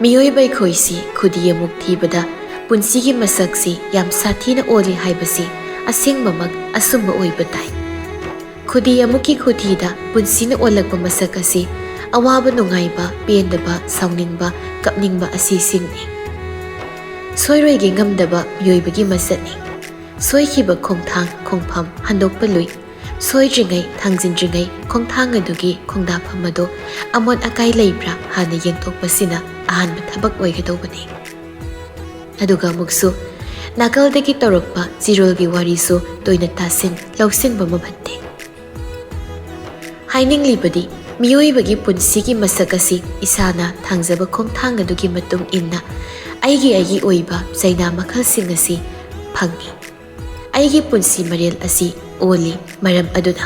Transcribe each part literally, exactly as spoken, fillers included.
ꯃꯤꯑꯣꯏꯕ ꯑꯩꯈꯣꯏꯁꯤ ꯈꯨꯗꯤ ꯑꯃꯨꯛ ꯊꯤꯕꯗ ꯄꯨꯟꯁꯤꯒꯤ ꯃꯁꯛꯁꯤ ꯌꯥꯝ ꯁꯥꯊꯤꯅ ꯑꯣꯜꯂꯤ ꯍꯥꯏꯕꯁꯤ ꯑꯁꯦꯡꯕꯃꯛ ꯑꯆꯨꯝꯕ ꯑꯣꯏꯕ ꯇꯥꯏ꯫ ꯈꯨꯗꯤ ꯑꯃꯨꯛꯀꯤ ꯈꯨꯊꯤꯗ ꯄꯨꯟꯁꯤꯅ ꯑꯣꯜꯂꯛꯄ ꯃꯁꯛ ꯑꯁꯤ ꯑꯋꯥꯕ ꯅꯨꯡꯉꯥꯏꯕ, ꯄꯦꯟꯗꯕ, ꯁꯥꯎꯅꯤꯡꯕ, ꯀꯞꯅꯤꯡꯕ ꯑꯁꯤꯁꯤꯡꯅꯤ꯫ ꯁꯣꯏꯔꯣꯏꯒꯦ ꯉꯝꯗꯕ ꯃꯤꯑꯣꯏꯕꯒꯤ ꯃꯁꯛꯅꯤ꯫ ꯁꯣꯏꯈꯤꯕ ꯈꯣꯡꯊꯥꯡ ꯈꯣꯡꯐꯝ ꯍꯟꯗꯣꯛꯄ ꯂꯨꯏ꯫ ꯁꯣꯏꯗ꯭ꯔꯤꯉꯩ ꯊꯥꯡꯖꯤꯟꯗ꯭ꯔꯤꯉꯩ ꯈꯣꯡꯊꯥꯡ ꯑꯗꯨꯒꯤ ꯈꯣꯡꯗꯥꯐꯝ ꯑꯗꯨ ꯑꯃꯣꯠ ꯑꯀꯥꯏ ꯂꯩꯕ꯭ꯔꯥ ꯍꯥꯟꯅ ꯌꯦꯡꯊꯣꯛꯄꯁꯤꯅ ꯑꯍꯥꯟꯕ ꯊꯕꯛ ꯑꯣꯏꯒꯗꯧꯕꯅꯤ꯫ ꯑꯗꯨꯒ ꯑꯃꯨꯛꯁꯨ ꯅꯥꯀꯜꯗꯒꯤ ꯇꯧꯔꯛꯄ ꯆꯤꯔꯣꯜꯒꯤ ꯋꯥꯔꯤꯁꯨ ꯇꯣꯏꯅ ꯇꯥꯁꯤꯟ ꯂꯧꯁꯤꯟꯕ ꯑꯃ ꯐꯠꯇꯦ꯫ ꯍꯥꯏꯅꯤꯡꯂꯤꯕꯗꯤ, ꯃꯤꯑꯣꯏꯕꯒꯤ ꯄꯨꯟꯁꯤꯒꯤ ꯃꯁꯛ ꯑꯁꯤ ꯏꯁꯥꯅ ꯊꯥꯡꯖꯕ ꯈꯣꯡꯊꯥꯡ ꯑꯗꯨꯒꯤ ꯃꯇꯨꯡ ꯏꯟꯅ ꯑꯩꯒꯤ ꯑꯩꯒꯤ ꯑꯣꯏꯕ ꯆꯩꯅꯥ ꯃꯈꯜꯁꯤꯡ ꯑꯁꯤ ꯐꯪꯏ꯫ ꯑꯩꯒꯤ ꯄꯨꯟꯁꯤ ꯃꯔꯦꯜ ꯑꯁꯤ ꯑꯣꯜꯂꯤ꯫ ꯃꯔꯝ ꯑꯗꯨꯅ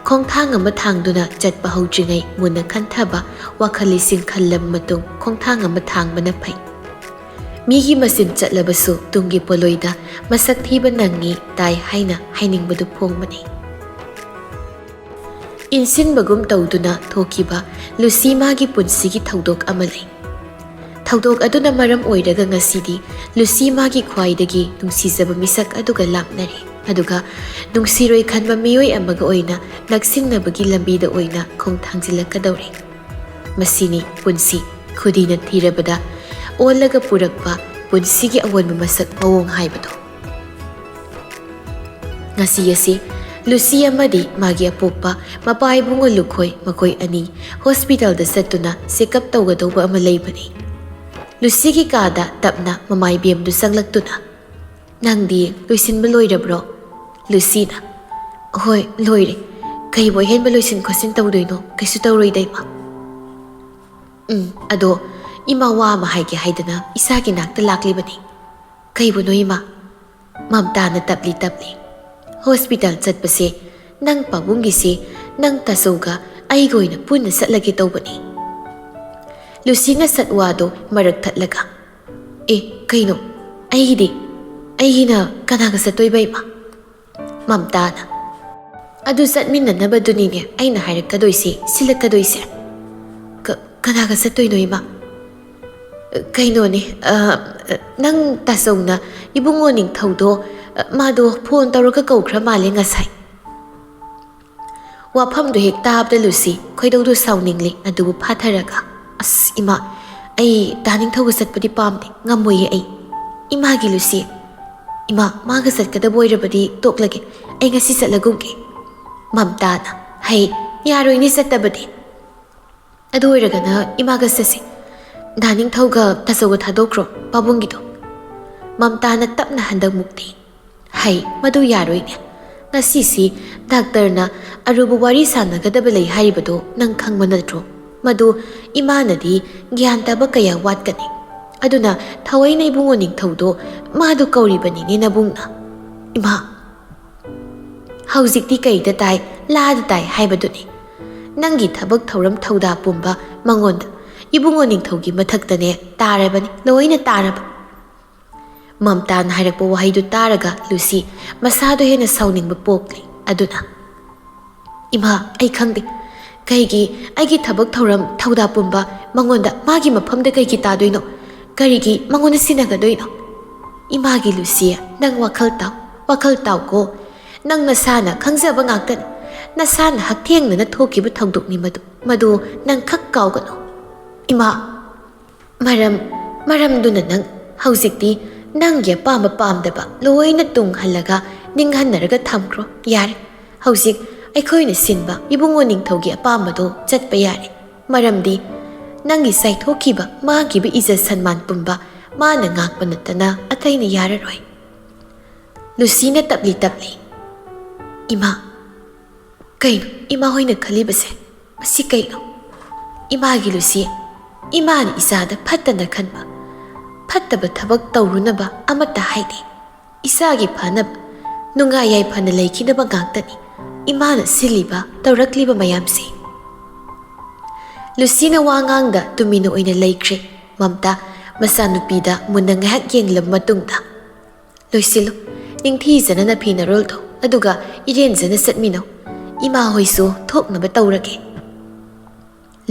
ꯈꯣꯡꯊꯥꯡ ꯑꯃ ꯊꯥꯡꯗꯨꯅ ꯆꯠꯄ ꯍꯧꯗ꯭ꯔꯤꯉꯩ ꯃꯨꯟꯅ ꯈꯟꯊꯕ, ꯋꯥꯈꯜ ꯂꯤꯁꯤꯡ ꯈꯜꯂꯕ ꯃꯇꯨꯡ ꯈꯣꯡꯊꯥꯡ ꯑꯃ ꯊꯥꯡꯕꯅ ꯐꯩ꯫ ꯃꯤꯒꯤ ꯃꯆꯤꯟ ꯆꯠꯂꯕꯁꯨ ꯇꯨꯡꯒꯤ ꯄꯣꯠꯂꯣꯏꯗ ꯃꯁꯛ ꯊꯤꯕ ꯅꯪꯉꯤ ꯇꯥꯏ ꯍꯥꯏꯅ ꯍꯥꯏꯅꯤꯡꯕꯗꯨ ꯐꯣꯡꯕꯅꯤ꯫ ꯏꯟꯁꯤꯟꯕꯒꯨꯝ ꯇꯧꯗꯨꯅ ꯊꯣꯛꯈꯤꯕ ꯂꯨꯁꯤ ꯃꯥꯒꯤ ꯄꯨꯟꯁꯤꯒꯤ ꯊꯧꯗꯣꯛ ꯑꯃ ꯂꯩ꯫ ꯊꯧꯗꯣꯛ ꯑꯗꯨꯅ ꯃꯔꯝ ꯑꯣꯏꯔꯒ ꯉꯁꯤꯗꯤ ꯂꯨꯁꯤ ꯃꯥꯒꯤ ꯈ꯭ꯋꯥꯏꯗꯒꯤ ꯅꯨꯡꯁꯤꯖꯕ ꯃꯤꯁꯛ ꯑꯗꯨꯒ ꯂꯥꯞꯅꯔꯦ꯫ ꯑꯗꯨꯒ ꯅꯨꯡꯁꯤꯔꯣꯏ ꯈꯟꯕ ꯃꯤꯑꯣꯏ ꯑꯃꯒ ꯑꯣꯏꯅ ꯅꯛꯁꯤꯟꯅꯕꯒꯤ ꯂꯝꯕꯤꯗ ꯑꯣꯏꯅ ꯈꯣꯡ ꯊꯥꯡꯖꯤꯜꯂꯛꯀꯗꯧꯔꯦ꯫ ꯃꯁꯤꯅꯤ ꯄꯨꯟꯁꯤ ꯈꯨꯗꯤꯅ ꯊꯤꯔꯕꯗ ꯑꯣꯜꯂꯒ ꯄꯨꯔꯛꯄ ꯄꯨꯟꯁꯤꯒꯤ ꯑꯑꯣꯟꯕ ꯃꯁꯛ ꯃꯑꯣꯡ ꯍꯥꯏꯕꯗꯣ꯫ ꯉꯁꯤ ꯑꯁꯤ ꯂꯨꯁꯤ ꯑꯃꯗꯤ ꯃꯥꯒꯤ ꯑꯄꯣꯛꯄ ꯃꯄꯥ ꯏꯕꯨꯡꯉꯣ ꯂꯨꯈꯣꯏ ꯃꯈꯣꯏ ꯑꯅꯤ ꯍꯣꯁꯄꯤꯇꯥꯜꯗ ꯆꯠꯇꯨꯅ ꯆꯦꯛꯑꯞ ꯇꯧꯒꯗꯧꯕ ꯑꯃ ꯂꯩꯕꯅꯤ꯫ ꯂꯨꯁꯤꯒꯤ ꯀꯥꯗ ꯇꯞꯅ ꯃꯃꯥ ꯏꯕꯦꯝꯗꯨ ꯆꯪꯂꯛꯇꯨꯅ, "ꯅꯪꯗꯤ ꯂꯣꯏꯁꯤꯟꯕ ꯂꯣꯏꯔꯕ꯭ꯔꯣ?" ꯂꯨꯁꯤꯅ, "ꯍꯣꯏ, ꯂꯣꯏꯔꯦ꯫ ꯀꯩꯕꯨ ꯑꯍꯦꯟꯕ ꯂꯣꯏꯁꯤꯟ ꯈꯣꯠꯆꯤꯟ ꯇꯧꯗꯣꯏꯅꯣ? ꯀꯩꯁꯨ ꯇꯧꯔꯣꯏꯗ, ꯏꯃꯥ꯫ ꯎꯝ, ꯑꯗꯣ ꯏꯃꯥ ꯋꯥ ꯑꯃ ꯍꯥꯏꯒꯦ ꯍꯥꯏꯗꯅ ꯏꯁꯥꯒꯤ ꯅꯥꯛꯇ ꯂꯥꯛꯂꯤꯕꯅꯤ꯫" "ꯀꯩꯕꯨꯅꯣ, ꯏꯃꯥ?" ꯃꯝꯇꯥꯅ ꯇꯞꯂꯤ ꯇꯞꯂꯤ, "ꯍꯣꯁꯄꯤꯇꯥꯜ ꯆꯠꯄꯁꯦ ꯅꯪ ꯄꯥꯕꯨꯡꯒꯤꯁꯦ ꯅꯪ ꯇꯥꯆꯧꯒ ꯑꯩꯒ ꯑꯣꯏꯅ ꯄꯨꯟꯅ ꯆꯠꯂꯒꯦ ꯇꯧꯕꯅꯤ꯫" ꯂꯨꯁꯤꯅ ꯁꯠ ꯋꯥꯗꯣ ꯃꯔꯛ ꯊꯠꯂꯒ, "ꯑꯦ, ꯀꯩꯅꯣ? ꯑꯩꯒꯤꯗꯤ? ꯑꯩꯒꯤꯅ ꯀꯅꯥꯒ ꯆꯠꯇꯣꯏꯕ, ꯏꯃꯥ?" ꯃꯝꯇꯥꯅ, "ꯑꯗꯨ ꯆꯠꯃꯤꯟꯅꯅꯕꯗꯨꯅꯤꯅꯦ ꯑꯩꯅ ꯍꯥꯏꯔꯛꯀꯗꯣꯏꯁꯦ, ꯁꯤꯜꯂꯛꯀꯗꯣꯏꯁꯦ꯫" "ꯀ-, ꯀꯅꯥꯒ ꯆꯠꯇꯣꯏꯅꯣ, ꯏꯃꯥ?" "ꯀꯩꯅꯣꯅꯦ, ꯑ, ꯅꯪ ꯇꯥꯆꯧꯅ ꯏꯕꯨꯡꯉꯣ ꯅꯤꯡꯊꯧꯗꯣ, ꯑ, ꯃꯥꯗꯣ ꯐꯣꯟ ꯇꯧꯔꯒ ꯀꯧꯈ꯭ꯔ ꯃꯥꯜꯂꯦ ꯉꯁꯥꯏ꯫" ꯋꯥꯐꯝꯗꯣ ꯍꯦꯛ ꯇꯥꯕꯗ ꯂꯨꯁꯤ ꯈꯣꯏꯗꯧꯗꯣ ꯁꯥꯎꯅꯤꯡꯂꯦ, ꯑꯗꯨꯕꯨ ꯐꯥꯊꯔꯒ, "ꯑꯁ ꯏꯃꯥ, ꯑꯩ ꯗꯥ ꯅꯤꯡꯊꯧꯒ ꯆꯠꯄꯗꯤ ꯄꯥꯝꯗꯦ, ꯉꯝꯃꯣꯏꯌꯦ ꯑꯩ꯫" "ꯏꯃꯥꯒꯤ ꯂꯨꯁꯤ, ꯏꯃꯥ, ꯃꯥꯒ ꯆꯠꯀꯗꯕ ꯑꯣꯏꯔꯕꯗꯤ ꯇꯣꯛꯂꯒꯦ, ꯑꯩ ꯉꯁꯤ ꯆꯠꯂꯒꯨꯝꯒꯦ꯫" ꯃꯝꯇꯥꯅ, "ꯍꯩ, ꯌꯥꯔꯣꯏꯅꯦ ꯆꯠꯇꯕꯗꯤ꯫ ꯑꯗꯨ ꯑꯣꯏꯔꯒꯅ ꯏꯃꯥꯒ ꯆꯠꯁꯤ꯫ ꯗꯥ ꯅꯤꯡꯊꯧꯒ ꯇꯥꯆꯧꯒ ꯊꯥꯗꯣꯛꯈ꯭ꯔꯣ ꯄꯥꯕꯨꯡꯒꯤꯗꯣ꯫" ꯃꯝꯇꯥꯅ ꯇꯞꯅ ꯍꯟꯗꯛ ꯃꯨꯛꯇꯤ, "ꯍꯩ, ꯃꯗꯨ ꯌꯥꯔꯣꯏꯅꯦ꯫ ꯉꯁꯤꯁꯤ ꯗꯥꯛꯇꯔꯅ ꯑꯔꯨꯕ ꯋꯥꯔꯤ ꯁꯥꯟꯅꯒꯗꯕ ꯂꯩ ꯍꯥꯏꯔꯤꯕꯗꯣ ꯅꯪ ꯈꯪꯕ ꯅꯠꯇ꯭ꯔꯣ? ꯃꯗꯨ ꯏꯃꯥꯅꯗꯤ ꯒ꯭ꯌꯥꯟ ꯇꯥꯕ ꯀꯌꯥ ꯋꯥꯠꯀꯅꯤ꯫ ꯑꯗꯨꯅ ꯊꯑꯣꯏꯅ ꯏꯕꯨꯡꯉꯣ ꯅꯤꯡꯊꯧꯗꯣ ꯃꯥꯗꯨ ꯀꯧꯔꯤꯕꯅꯤꯅꯦ ꯅꯕꯨꯡꯅ꯫" "ꯏꯃꯥ, ꯍꯧꯖꯤꯛꯇꯤ ꯀꯩꯗ ꯇꯥꯏ, ꯂꯥꯗ ꯇꯥꯏ ꯍꯥꯏꯕꯗꯨꯅꯤ꯫ ꯅꯪꯒꯤ ꯊꯕꯛ ꯊꯧꯔꯝ ꯊꯧꯗꯥ ꯄꯨꯝꯕ ꯃꯉꯣꯟꯗ, ꯏꯕꯨꯡꯉꯣ ꯅꯤꯡꯊꯧꯒꯤ ꯃꯊꯛꯇꯅꯦ ꯇꯥꯔꯕꯅꯤ, ꯂꯣꯏꯅ ꯇꯥꯔꯕ꯫" ꯃꯝꯇꯥꯅ ꯍꯥꯏꯔꯛꯄ ꯋꯥꯍꯩꯗꯨ ꯇꯥꯔꯒ ꯂꯨꯁꯤ ꯃꯁꯥꯗꯣ ꯍꯦꯟꯅ ꯁꯥꯎꯅꯤꯡꯕ ꯄꯣꯛꯂꯦ꯫ ꯑꯗꯨꯅ, "ꯏꯃꯥ, ꯑꯩ ꯈꯪꯗꯦ꯫ ꯀꯩꯒꯤ ꯑꯩꯒꯤ ꯊꯕꯛ ꯊꯧꯔꯝ ꯊꯧꯗꯥ ꯄꯨꯝꯕ ꯃꯉꯣꯟꯗ, ꯃꯥꯒꯤ ꯃꯐꯝꯗ ꯀꯩꯒꯤ ꯇꯥꯗꯣꯏꯅꯣ? ꯀꯔꯤꯒꯤ ꯃꯉꯣꯟꯗ ꯁꯤꯟꯅꯒꯗꯣꯏꯅꯣ? ꯏꯃꯥꯒꯤ ꯂꯨꯁꯤ, ꯅꯪ ꯋꯥꯈꯜ ꯇꯥꯎ, ꯋꯥꯈꯜ ꯇꯥꯎꯀꯣ꯫ ꯅꯪ ꯅꯁꯥꯅ ꯈꯪꯖꯕ ꯉꯥꯛꯇꯅꯤ꯫ ꯅꯁꯥꯅ ꯍꯛꯊꯦꯡꯅꯅ ꯊꯣꯛꯈꯤꯕ ꯊꯧꯗꯣꯛꯅꯤ ꯃꯗꯨ꯫ ꯃꯗꯨ ꯅꯪ ꯈꯛ ꯀꯥꯎꯒꯅꯨ꯫" "ꯏꯃꯥ, ꯃꯔꯝ, ꯃꯔꯝꯗꯨꯅ ꯅꯪ ꯍꯧꯖꯤꯛꯇꯤ ꯅꯪꯒꯤ ꯑꯄꯥꯝꯕ ꯄꯥꯝꯗꯕ ꯂꯣꯏꯅ ꯇꯨꯡꯍꯜꯂꯒ ꯅꯤꯡꯍꯟꯅꯔꯒ ꯊꯝꯈ꯭ꯔꯣ꯫ ꯌꯥꯔꯦ, ꯍꯧꯖꯤꯛ ꯑꯩꯈꯣꯏꯅ ꯁꯤꯟꯕ ꯏꯕꯨꯡꯉꯣ ꯅꯤꯡꯊꯧꯒꯤ ꯑꯄꯥꯝꯕꯗꯣ ꯆꯠꯄ ꯌꯥꯔꯦ꯫ ꯃꯔꯝꯗꯤ ꯅꯪꯒꯤ ꯆꯥꯏꯊꯣꯛꯈꯤꯕ, ꯃꯥꯡꯈꯤꯕ ꯏꯖꯠ ꯁꯟꯃꯥꯟ ꯄꯨꯝꯕ ꯃꯥꯅ ꯉꯥꯛꯄ ꯅꯠꯇꯅ ꯑꯇꯩꯅ ꯌꯥꯔꯔꯣꯏ꯫" ꯂꯨꯁꯤꯅ ꯇꯞꯂꯤ ꯇꯞꯂꯤ, "ꯏꯃꯥ, ꯀꯩꯅꯣ ꯏꯃꯥ ꯍꯣꯏꯅ ꯈꯜꯂꯤꯕꯁꯦ? ꯃꯁꯤ ꯀꯩꯅꯣ? ꯏꯃꯥꯒꯤ ꯂꯨꯁꯤ, ꯏꯃꯥꯅ ꯏꯆꯥꯗ ꯐꯠꯇꯅ ꯈꯟꯕ, ꯐꯠꯇꯕ ꯊꯕꯛ ꯇꯧꯔꯨꯅꯕ ꯑꯃꯠꯇ ꯍꯥꯏꯗꯦ꯫ ꯏꯆꯥꯒꯤ ꯐꯅꯕ, ꯅꯨꯡꯉꯥꯏ ꯌꯥꯏꯐꯅ ꯂꯩꯈꯤꯅꯕ ꯉꯥꯛꯇꯅꯤ ꯏꯃꯥꯅ ꯁꯤꯜꯂꯤꯕ, ꯇꯧꯔꯛꯂꯤꯕ ꯃꯌꯥꯝꯁꯦ꯫" ꯂꯨꯁꯤꯅ ꯋꯥ ꯉꯥꯡꯗ ꯇꯨꯃꯤꯟꯅ ꯑꯣꯏꯅ ꯂꯩꯈ꯭ꯔꯦ꯫ ꯃꯝꯇꯥ ꯃꯆꯥꯅꯨꯄꯤꯗ ꯃꯨꯟꯅ ꯉꯥꯏꯍꯥꯛ ꯌꯦꯡꯂꯕ ꯃꯇꯨꯡꯗ, "ꯂꯣꯏꯁꯤꯜꯂꯨ, ꯅꯤꯡꯊꯤꯖꯅ ꯅꯐꯤ ꯅꯔꯣꯜꯗꯣ, ꯑꯗꯨꯒ ꯏꯔꯦꯟꯖꯅ ꯆꯠꯃꯤꯟꯅꯧ꯫ ꯏꯃꯥ ꯍꯣꯏꯁꯨ ꯊꯣꯛꯅꯕ ꯇꯧꯔꯒꯦ꯫"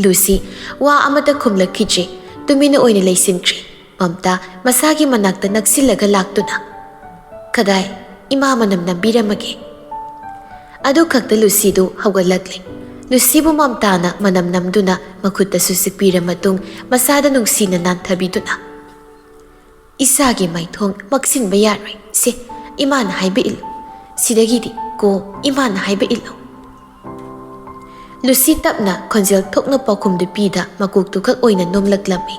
ꯂꯨꯁꯤ ꯋꯥ ꯑꯃꯠꯇ ꯈꯨꯝꯂꯛꯈꯤꯗ꯭ꯔꯦ꯫ ꯇꯨꯃꯤꯟꯅ ꯑꯣꯏꯅ ꯂꯩꯁꯤꯟꯈ꯭ꯔꯦ꯫ ꯃꯝꯇꯥ ꯃꯁꯥꯒꯤ ꯃꯅꯥꯛꯇ ꯅꯛꯁꯤꯜꯂꯒ ꯂꯥꯛꯇꯨꯅ, "ꯀꯗꯥꯏ, ꯏꯃꯥ ꯃꯅꯝ ꯅꯝꯕꯤꯔꯝꯃꯒꯦ?" ꯑꯗꯨ ꯈꯛꯇ ꯂꯨꯁꯤꯗꯨ ꯍꯧꯒꯠꯂꯛꯂꯦ꯫ ꯂꯨꯁꯤꯕꯨ ꯃꯝꯇꯥꯅ ꯃꯅꯝ ꯅꯝꯗꯨꯅ ꯃꯈꯨꯠꯇꯁꯨ ꯁꯤꯛꯄꯤꯔ ꯃꯇꯨꯡ ꯃꯁꯥꯗ ꯅꯨꯡꯁꯤꯅ ꯅꯥꯟꯊꯕꯤꯗꯨꯅ, "ꯏꯆꯥꯒꯤ ꯃꯥꯏꯊꯣꯡ ꯃꯛꯁꯤꯟꯕ ꯌꯥꯔꯣꯏ꯫ ꯁꯦ, ꯏꯃꯥꯅ ꯍꯥꯏꯕ ꯏꯜꯂꯨ꯫ ꯁꯤꯗꯒꯤꯗꯤ ꯀꯣ, ꯏꯃꯥꯅ ꯍꯥꯏꯕ ꯏꯜꯂꯨ꯫" ꯂꯨꯁꯤ ꯇꯞꯅ ꯈꯣꯟꯖꯦꯜ ꯊꯣꯛꯅ ꯄꯥꯎꯈꯨꯝꯗꯨ ꯄꯤꯗ ꯃꯀꯣꯛꯇꯨ ꯈꯛ ꯑꯣꯏꯅ ꯅꯣꯝꯂꯛꯂꯝꯃꯤ꯫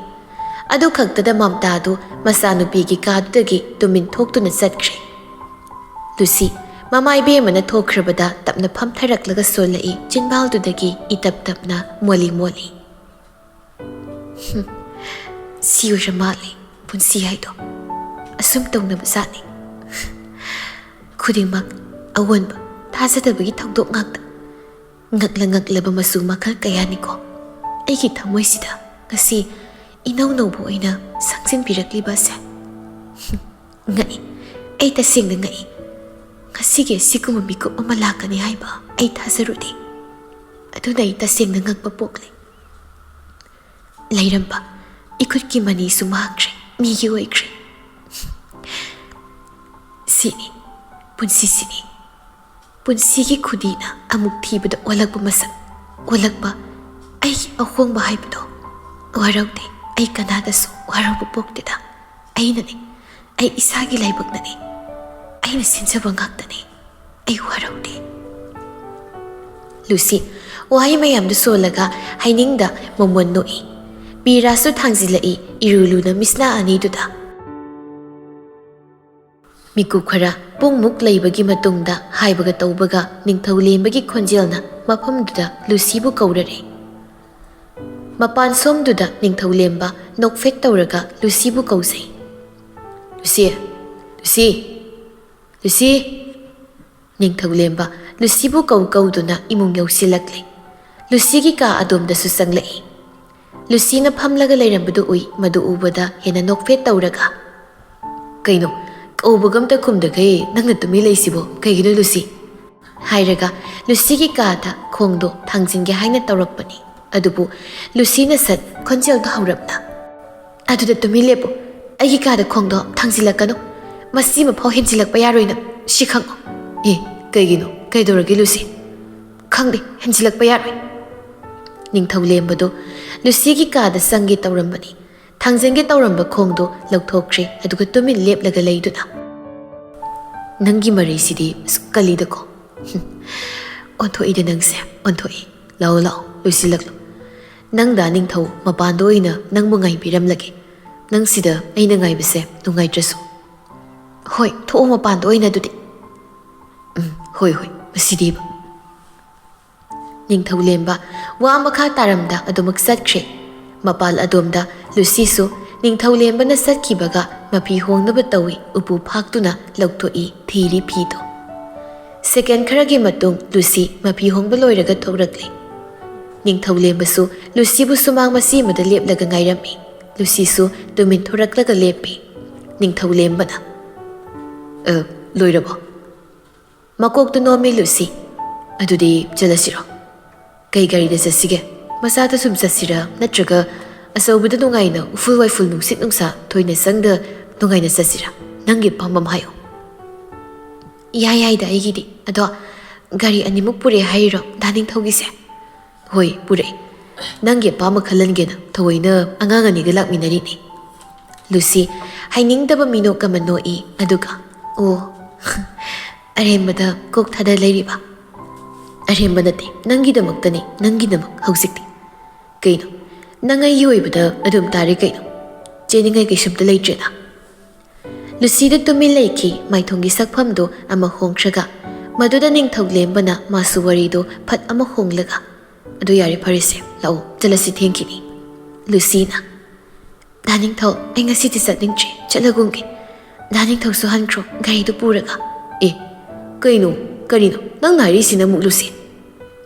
ꯑꯗꯨ ꯈꯛꯇꯗ ꯃꯝꯇꯥꯗꯨ ꯃꯆꯥꯅꯨꯄꯤꯒꯤ ꯀꯥꯗꯨꯗꯒꯤ ꯇꯨꯃꯤꯟ ꯊꯣꯛꯇꯨꯅ ꯆꯠꯈ꯭ꯔꯦ꯫ ꯂꯨꯁꯤ ꯃꯃꯥ ꯏꯕꯦꯝꯃꯅ ꯊꯣꯛꯈ꯭ꯔꯕꯗ ꯇꯞꯅ ꯐꯝꯊꯔꯛꯂꯒ ꯁꯣꯜꯂꯛꯏ, ꯆꯤꯟꯕꯥꯜꯗꯨꯗꯒꯤ ꯏꯇꯞ ꯇꯞꯅ ꯃꯣꯜꯂꯤ ꯃꯣꯜꯂꯤ꯫ "ꯍꯨꯝ, ꯁꯤ ꯑꯣꯏꯔ ꯃꯥꯜꯂꯦ ꯄꯨꯟꯁꯤ ꯍꯥꯏꯗꯣ꯫ ꯑꯁꯨꯝ ꯇꯧꯅꯕ ꯖꯥꯠꯅꯤ꯫ ꯈꯨꯗꯤꯡꯃꯛ ꯑꯑꯣꯟꯕ, ꯊꯥꯖꯗꯕꯒꯤ ꯊꯧꯗꯣꯛ ꯉꯥꯛꯇ꯫ ꯉꯛꯂ ꯉꯛꯂꯕ ꯃꯆꯨ ꯃꯈꯜ ꯀꯌꯥꯅꯤꯀꯣ꯫ ꯑꯩꯒꯤ ꯊꯃꯣꯏꯁꯤꯗ ꯉꯁꯤ ꯏꯅꯧ ꯅꯧꯕ ꯑꯣꯏꯅ ꯁꯪꯖꯤꯟꯕꯤꯔꯛꯂꯤꯕ ꯑꯁꯦ꯫ ꯍꯨꯝ, ꯉꯛꯏ꯫ ꯑꯩ ꯇꯁꯦꯡꯅ ꯉꯛꯏ꯫ ꯉꯁꯤꯒꯤ ꯑꯁꯤꯒꯨꯝꯕ ꯃꯤꯀꯨꯞ ꯑꯃ ꯂꯥꯛꯀꯅꯤ ꯍꯥꯏꯕ ꯑꯩ ꯊꯥꯖꯔꯨꯗꯦ꯫ ꯑꯗꯨꯅ ꯑꯩ ꯇꯁꯦꯡꯅ ꯉꯛꯄ ꯄꯣꯛꯂꯦ꯫ ꯂꯩꯔꯝꯕ ꯏꯈꯨꯠꯀꯤ ꯃꯅꯤꯁꯨ ꯃꯥꯡꯈ꯭ꯔꯦ, ꯃꯤꯒꯤ ꯑꯣꯏꯈ꯭ꯔꯦ꯫ ꯁꯤꯅꯤ, ꯄꯨꯟꯁꯤꯁꯤꯅꯤ꯫ ꯄꯨꯟꯁꯤꯒꯤ ꯈꯨꯗꯤꯅ ꯑꯃꯨꯛ ꯊꯤꯕꯗ ꯑꯣꯜꯂꯛꯄ ꯃꯁꯛ, ꯑꯣꯜꯂꯛꯄ ꯑꯩꯒꯤ ꯑꯍꯣꯡꯕ ꯍꯥꯏꯕꯗꯣ꯫ ꯋꯥꯔꯧꯗꯦ, ꯑꯩ ꯀꯅꯥꯗꯁꯨ ꯋꯥꯔꯧꯕ ꯄꯣꯛꯇꯦꯗ꯫ ꯑꯩꯅꯅꯦ, ꯑꯩ ꯏꯁꯥꯒꯤ ꯂꯥꯏꯕꯛꯅꯅꯦ, ꯑꯩꯅ ꯁꯤꯟꯖꯕ ꯉꯥꯛꯇꯅꯦ꯫ ꯑꯩ ꯋꯥꯔꯧꯗꯦ꯫" ꯂꯨꯁꯤ ꯋꯥꯍꯩ ꯃꯌꯥꯝꯗꯨ ꯁꯣꯜꯂꯒ ꯍꯥꯏꯅꯤꯡꯗ ꯃꯃꯣꯟ ꯅꯣꯛꯏ꯫ ꯄꯤꯔꯥꯁꯨ ꯊꯥꯡꯖꯤꯜꯂꯛꯏ ꯏꯔꯨ ꯂꯨꯅ ꯃꯤꯠꯁꯅꯥ ꯑꯅꯤꯗꯨꯗ꯫ ꯃꯤꯀꯨꯞ ꯈꯔ ꯄꯨꯡꯃꯨꯛ ꯂꯩꯕꯒꯤ ꯃꯇꯨꯡꯗ ꯍꯥꯏꯕꯒ ꯇꯧꯕꯒ ꯅꯤꯡꯊꯧꯂꯦꯝꯕꯒꯤ ꯈꯣꯟꯖꯦꯜꯅ ꯃꯐꯝꯗꯨꯗ ꯂꯨꯁꯤꯕꯨ ꯀꯧꯔꯔꯦ꯫ ꯃꯄꯥꯟ ꯁꯣꯝꯗꯨꯗ ꯅꯤꯡꯊꯧꯂꯦꯝꯕ ꯅꯣꯛꯐꯦꯠ ꯇꯧꯔꯒ ꯂꯨꯁꯤꯕꯨ ꯀꯧꯖꯩ꯫ "ꯂꯨꯁꯤ! ꯂꯨꯁꯤ! ꯂꯨꯁꯤ!" ꯅꯤꯡꯊꯧꯂꯦꯝꯕ ꯂꯨꯁꯤꯕꯨ ꯀꯧ ꯀꯧꯗꯨꯅ ꯏꯃꯨꯡ ꯌꯧꯁꯤꯜꯂꯛꯂꯦ꯫ ꯂꯨꯁꯤꯒꯤ ꯀꯥ ꯑꯗꯣꯝꯗꯁꯨ ꯆꯪꯂꯛꯏ꯫ ꯂꯨꯁꯤꯅ ꯐꯝꯂꯒ ꯂꯩꯔꯝꯕꯗꯨ ꯎꯏ꯫ ꯃꯗꯨ ꯎꯕꯗ ꯍꯦꯟꯅ ꯅꯣꯛꯐꯦꯠ ꯇꯧꯔꯒ, "ꯀꯩꯅꯣ, ꯀꯧꯕꯒ ꯑꯝꯇ ꯈꯨꯝꯗꯈꯩ ꯅꯪꯅ ꯇꯨꯃꯤꯟ ꯂꯩꯁꯤꯕꯣ? ꯀꯩꯒꯤꯅꯣ, ꯂꯨꯁꯤ?" ꯍꯥꯏꯔꯒ ꯂꯨꯁꯤꯒꯤ ꯀꯥꯗ ꯈꯣꯡꯗꯣ ꯊꯥꯡꯖꯤꯟꯒꯦ ꯍꯥꯏꯅ ꯇꯧꯔꯛꯄꯅꯤ꯫ ꯑꯗꯨꯕꯨ ꯂꯨꯁꯤꯅ ꯁꯠ ꯈꯣꯟꯖꯦꯜꯗꯣ ꯍꯧꯔꯞꯅ, ꯑꯗꯨꯗ ꯇꯨꯃꯤꯟ ꯂꯦꯞꯄꯨ꯫ ꯑꯩꯒꯤ ꯀꯥꯗ ꯈꯣꯡꯗꯣ ꯊꯥꯡꯖꯤꯜꯂꯛꯀꯅꯨ꯫ ꯃꯁꯤꯃꯐꯥꯎ ꯍꯦꯟꯖꯤꯜꯂꯛꯄ ꯌꯥꯔꯣꯏ ꯅꯪ꯫ ꯁꯤ ꯈꯪꯉꯨ꯫ ꯑꯦ, ꯀꯩꯒꯤꯅꯣ? ꯀꯩꯗꯧꯔꯒꯦ ꯂꯨꯁꯤ? ꯈꯪꯗꯦ, ꯍꯦꯟꯖꯤꯜꯂꯛꯄ ꯌꯥꯔꯣꯏ꯫ ꯅꯤꯡꯊꯧ ꯂꯦꯝꯕꯗꯣ ꯂꯨꯁꯤꯒꯤ ꯀꯥꯗ ꯆꯪꯒꯦ ꯇꯧꯔꯝꯕꯅꯤ꯫ ꯊꯥꯡꯖꯟꯒꯦ ꯇꯧꯔꯝꯕ ꯈꯣꯡꯗꯣ ꯂꯧꯊꯣꯛꯈ꯭ꯔꯦ, ꯑꯗꯨꯒ ꯇꯨꯃꯤꯟ ꯂꯦꯞꯂꯒ ꯂꯩꯗꯨꯅ, "ꯅꯪꯒꯤ ꯃꯔꯩꯁꯤꯗꯤ ꯑꯁꯨꯛ ꯀꯜꯂꯤꯗꯀꯣ꯫ ꯍꯨꯝ, ꯑꯣꯟꯊꯣꯛꯏꯗ ꯅꯪꯁꯦ, ꯑꯣꯟꯊꯣꯛꯏ꯫ ꯂꯥꯛꯑꯣ, ꯂꯥꯛꯑꯣ, ꯂꯣꯏꯁꯤꯜꯂꯛꯂꯣ꯫ ꯅꯪ ꯗꯥ ꯅꯤꯡꯊꯧ ꯃꯄꯥꯟꯗ ꯑꯣꯏꯅ ꯅꯪꯕꯨ ꯉꯥꯏꯕꯤꯔꯝꯂꯒꯦ꯫ ꯅꯪ ꯁꯤꯗ ꯑꯩꯅ ꯉꯥꯏꯕꯁꯦ ꯅꯨꯡꯉꯥꯏꯇ꯭ꯔꯁꯨ꯫ ꯍꯣꯏ, ꯊꯣꯛꯑꯣ ꯃꯄꯥꯟꯗ ꯑꯣꯏꯅ ꯑꯗꯨꯗꯤ꯫ ꯎꯝ, ꯍꯣꯏ, ꯍꯣꯏ, ꯃꯁꯤꯗꯤꯕ꯫" ꯅꯤꯡꯊꯧꯂꯦꯝꯕ ꯋꯥ ꯃꯈꯥ ꯇꯥꯔꯝꯗ ꯑꯗꯨꯃꯛ ꯆꯠꯈ꯭ꯔꯦ꯫ ꯃꯄꯥꯜ ꯑꯗꯣꯝꯗ ꯂꯨꯁꯤꯁꯨ ꯅꯤꯡꯊꯧꯂꯦꯝꯕꯅ ꯆꯠꯈꯤꯕꯒ ꯃꯐꯤ ꯍꯣꯡꯅꯕ ꯇꯧꯏ, ꯎꯄꯨ ꯐꯥꯛꯇꯨꯅ ꯂꯧꯊꯣꯛꯏ, ꯊꯤꯔꯤ ꯐꯤꯗꯣ꯫ ꯁꯦꯀꯦꯟ ꯈꯔꯒꯤ ꯃꯇꯨꯡ ꯂꯨꯁꯤ ꯃꯐꯤ ꯍꯣꯡꯕ ꯂꯣꯏꯔꯒ ꯊꯣꯛꯂꯛꯂꯦ꯫ ꯅꯤꯡꯊꯧꯂꯦꯝꯕꯁꯨ ꯂꯨꯁꯤꯕꯨ ꯁꯨꯃꯥꯡ ꯃꯆꯤ ꯑꯃꯗ ꯂꯦꯞꯂꯒ ꯉꯥꯏꯔꯝꯃꯤ꯫ ꯂꯨꯁꯤꯁꯨ ꯇꯨꯃꯤꯟ ꯊꯣꯔꯛꯂꯒ ꯂꯦꯞꯄꯤ꯫ ꯅꯤꯡꯊꯧꯂꯦꯝꯕꯅ, "ꯑ, ꯂꯣꯏꯔꯕꯣ?" ꯃꯀꯣꯛꯇꯨ ꯅꯣꯝꯃꯤ ꯂꯨꯁꯤ꯫ "ꯑꯗꯨꯗꯤ ꯆꯠꯂꯁꯤꯔꯣ? ꯀꯩ ꯒꯥꯔꯤꯗ ꯆꯠꯁꯤꯒꯦ? ꯃꯆꯥꯗ ꯁꯨꯝ ꯆꯠꯁꯤꯔꯥ, ꯅꯠꯇ꯭ꯔꯒ ꯑꯆꯧꯕꯗ ꯅꯨꯡꯉꯥꯏꯅ ꯎꯐꯨꯜ ꯋꯥꯏꯐꯨꯜ ꯅꯨꯡꯁꯤꯠ ꯅꯨꯡꯁꯥ ꯊꯣꯏꯅ ꯆꯪꯗ ꯅꯨꯡꯉꯥꯏꯅ ꯆꯠꯁꯤꯔꯥ? ꯅꯪꯒꯤ ꯑꯄꯥꯝꯕ ꯑꯃ ꯍꯥꯏꯌꯨ꯫" "ꯏꯌꯥ ꯌꯥꯏꯗ ꯑꯩꯒꯤꯗꯤ꯫ ꯑꯗꯣ ꯒꯥꯔꯤ ꯑꯅꯤꯃꯛ ꯄꯨꯔꯛꯑꯦ ꯍꯥꯏꯔꯤꯔꯣ ꯗꯥ ꯅꯤꯡꯊꯧꯒꯤꯁꯦ?" "ꯍꯣꯏ, ꯄꯨꯔꯛꯑꯦ꯫ ꯅꯪꯒꯤ ꯑꯄꯥꯝꯕ ꯈꯜꯍꯟꯒꯦꯅ ꯊꯑꯣꯏꯅ ꯑꯉꯥꯡ ꯑꯅꯤꯒ ꯂꯥꯛꯃꯤꯟꯅꯔꯤꯅꯤ꯫" ꯂꯨꯁꯤ ꯍꯩꯅꯤꯡꯗꯕ ꯃꯤꯅꯣꯛ ꯑꯃ ꯅꯣꯛꯏ, ꯑꯗꯨꯒ, "ꯑꯣ, ꯑꯔꯦꯝꯕꯗ ꯀꯣꯛ ꯊꯥꯗ ꯂꯩꯔꯤꯕ?" "ꯑꯔꯦꯝꯕ ꯅꯠꯇꯦ, ꯅꯪꯒꯤꯗꯃꯛꯇꯅꯤ, ꯅꯪꯒꯤꯗꯃꯛ ꯍꯧꯖꯤꯛꯇꯤ꯫" "ꯀꯩꯅꯣ? ꯅꯪ ꯑꯩꯒꯤ ꯑꯣꯏꯕꯗ ꯑꯗꯨꯝ ꯇꯥꯔꯦ ꯀꯩꯅꯣ? ꯆꯦꯟꯅꯤꯡꯉꯥꯏ ꯀꯩꯁꯨꯝꯇ ꯂꯩꯇ꯭ꯔꯦꯅ?" ꯂꯨꯁꯤꯗ ꯇꯨꯃꯤꯟ ꯂꯩꯈꯤ꯫ ꯃꯥꯏꯊꯣꯡꯒꯤ ꯁꯛꯐꯝꯗꯨ ꯑꯃ ꯍꯣꯡꯈ꯭ꯔꯒ, ꯃꯗꯨꯗ ꯅꯤꯡꯊꯧ ꯂꯦꯝꯕꯅ ꯃꯥꯁꯨ ꯋꯥꯔꯤꯗꯨ ꯐꯠ ꯑꯃ ꯍꯣꯡꯂꯒ, "ꯑꯗꯨ ꯌꯥꯔꯦ, ꯐꯔꯦꯁꯦ, ꯂꯥꯛꯑꯣ, ꯆꯠꯂꯁꯤ, ꯊꯦꯡꯈꯤꯅꯤ꯫" ꯂꯨꯁꯤꯅ, "ꯗꯥ ꯅꯤꯡꯊꯧ, ꯑꯩ ꯉꯁꯤꯗꯤ ꯆꯠꯅꯤꯡꯗ꯭ꯔꯦ, ꯆꯠꯂꯒꯨꯝꯒꯦ꯫ ꯗꯥ ꯅꯤꯡꯊꯧꯁꯨ ꯍꯟꯈ꯭ꯔꯣ, ꯒꯥꯔꯤꯗꯨ ꯄꯨꯔꯒ꯫" "ꯑꯦ, ꯀꯩꯅꯣ, ꯀꯔꯤꯅꯣ ꯅꯪꯅ ꯍꯥꯏꯔꯤꯁꯤꯅ ꯑꯃꯨꯛ, ꯂꯨꯁꯤ?"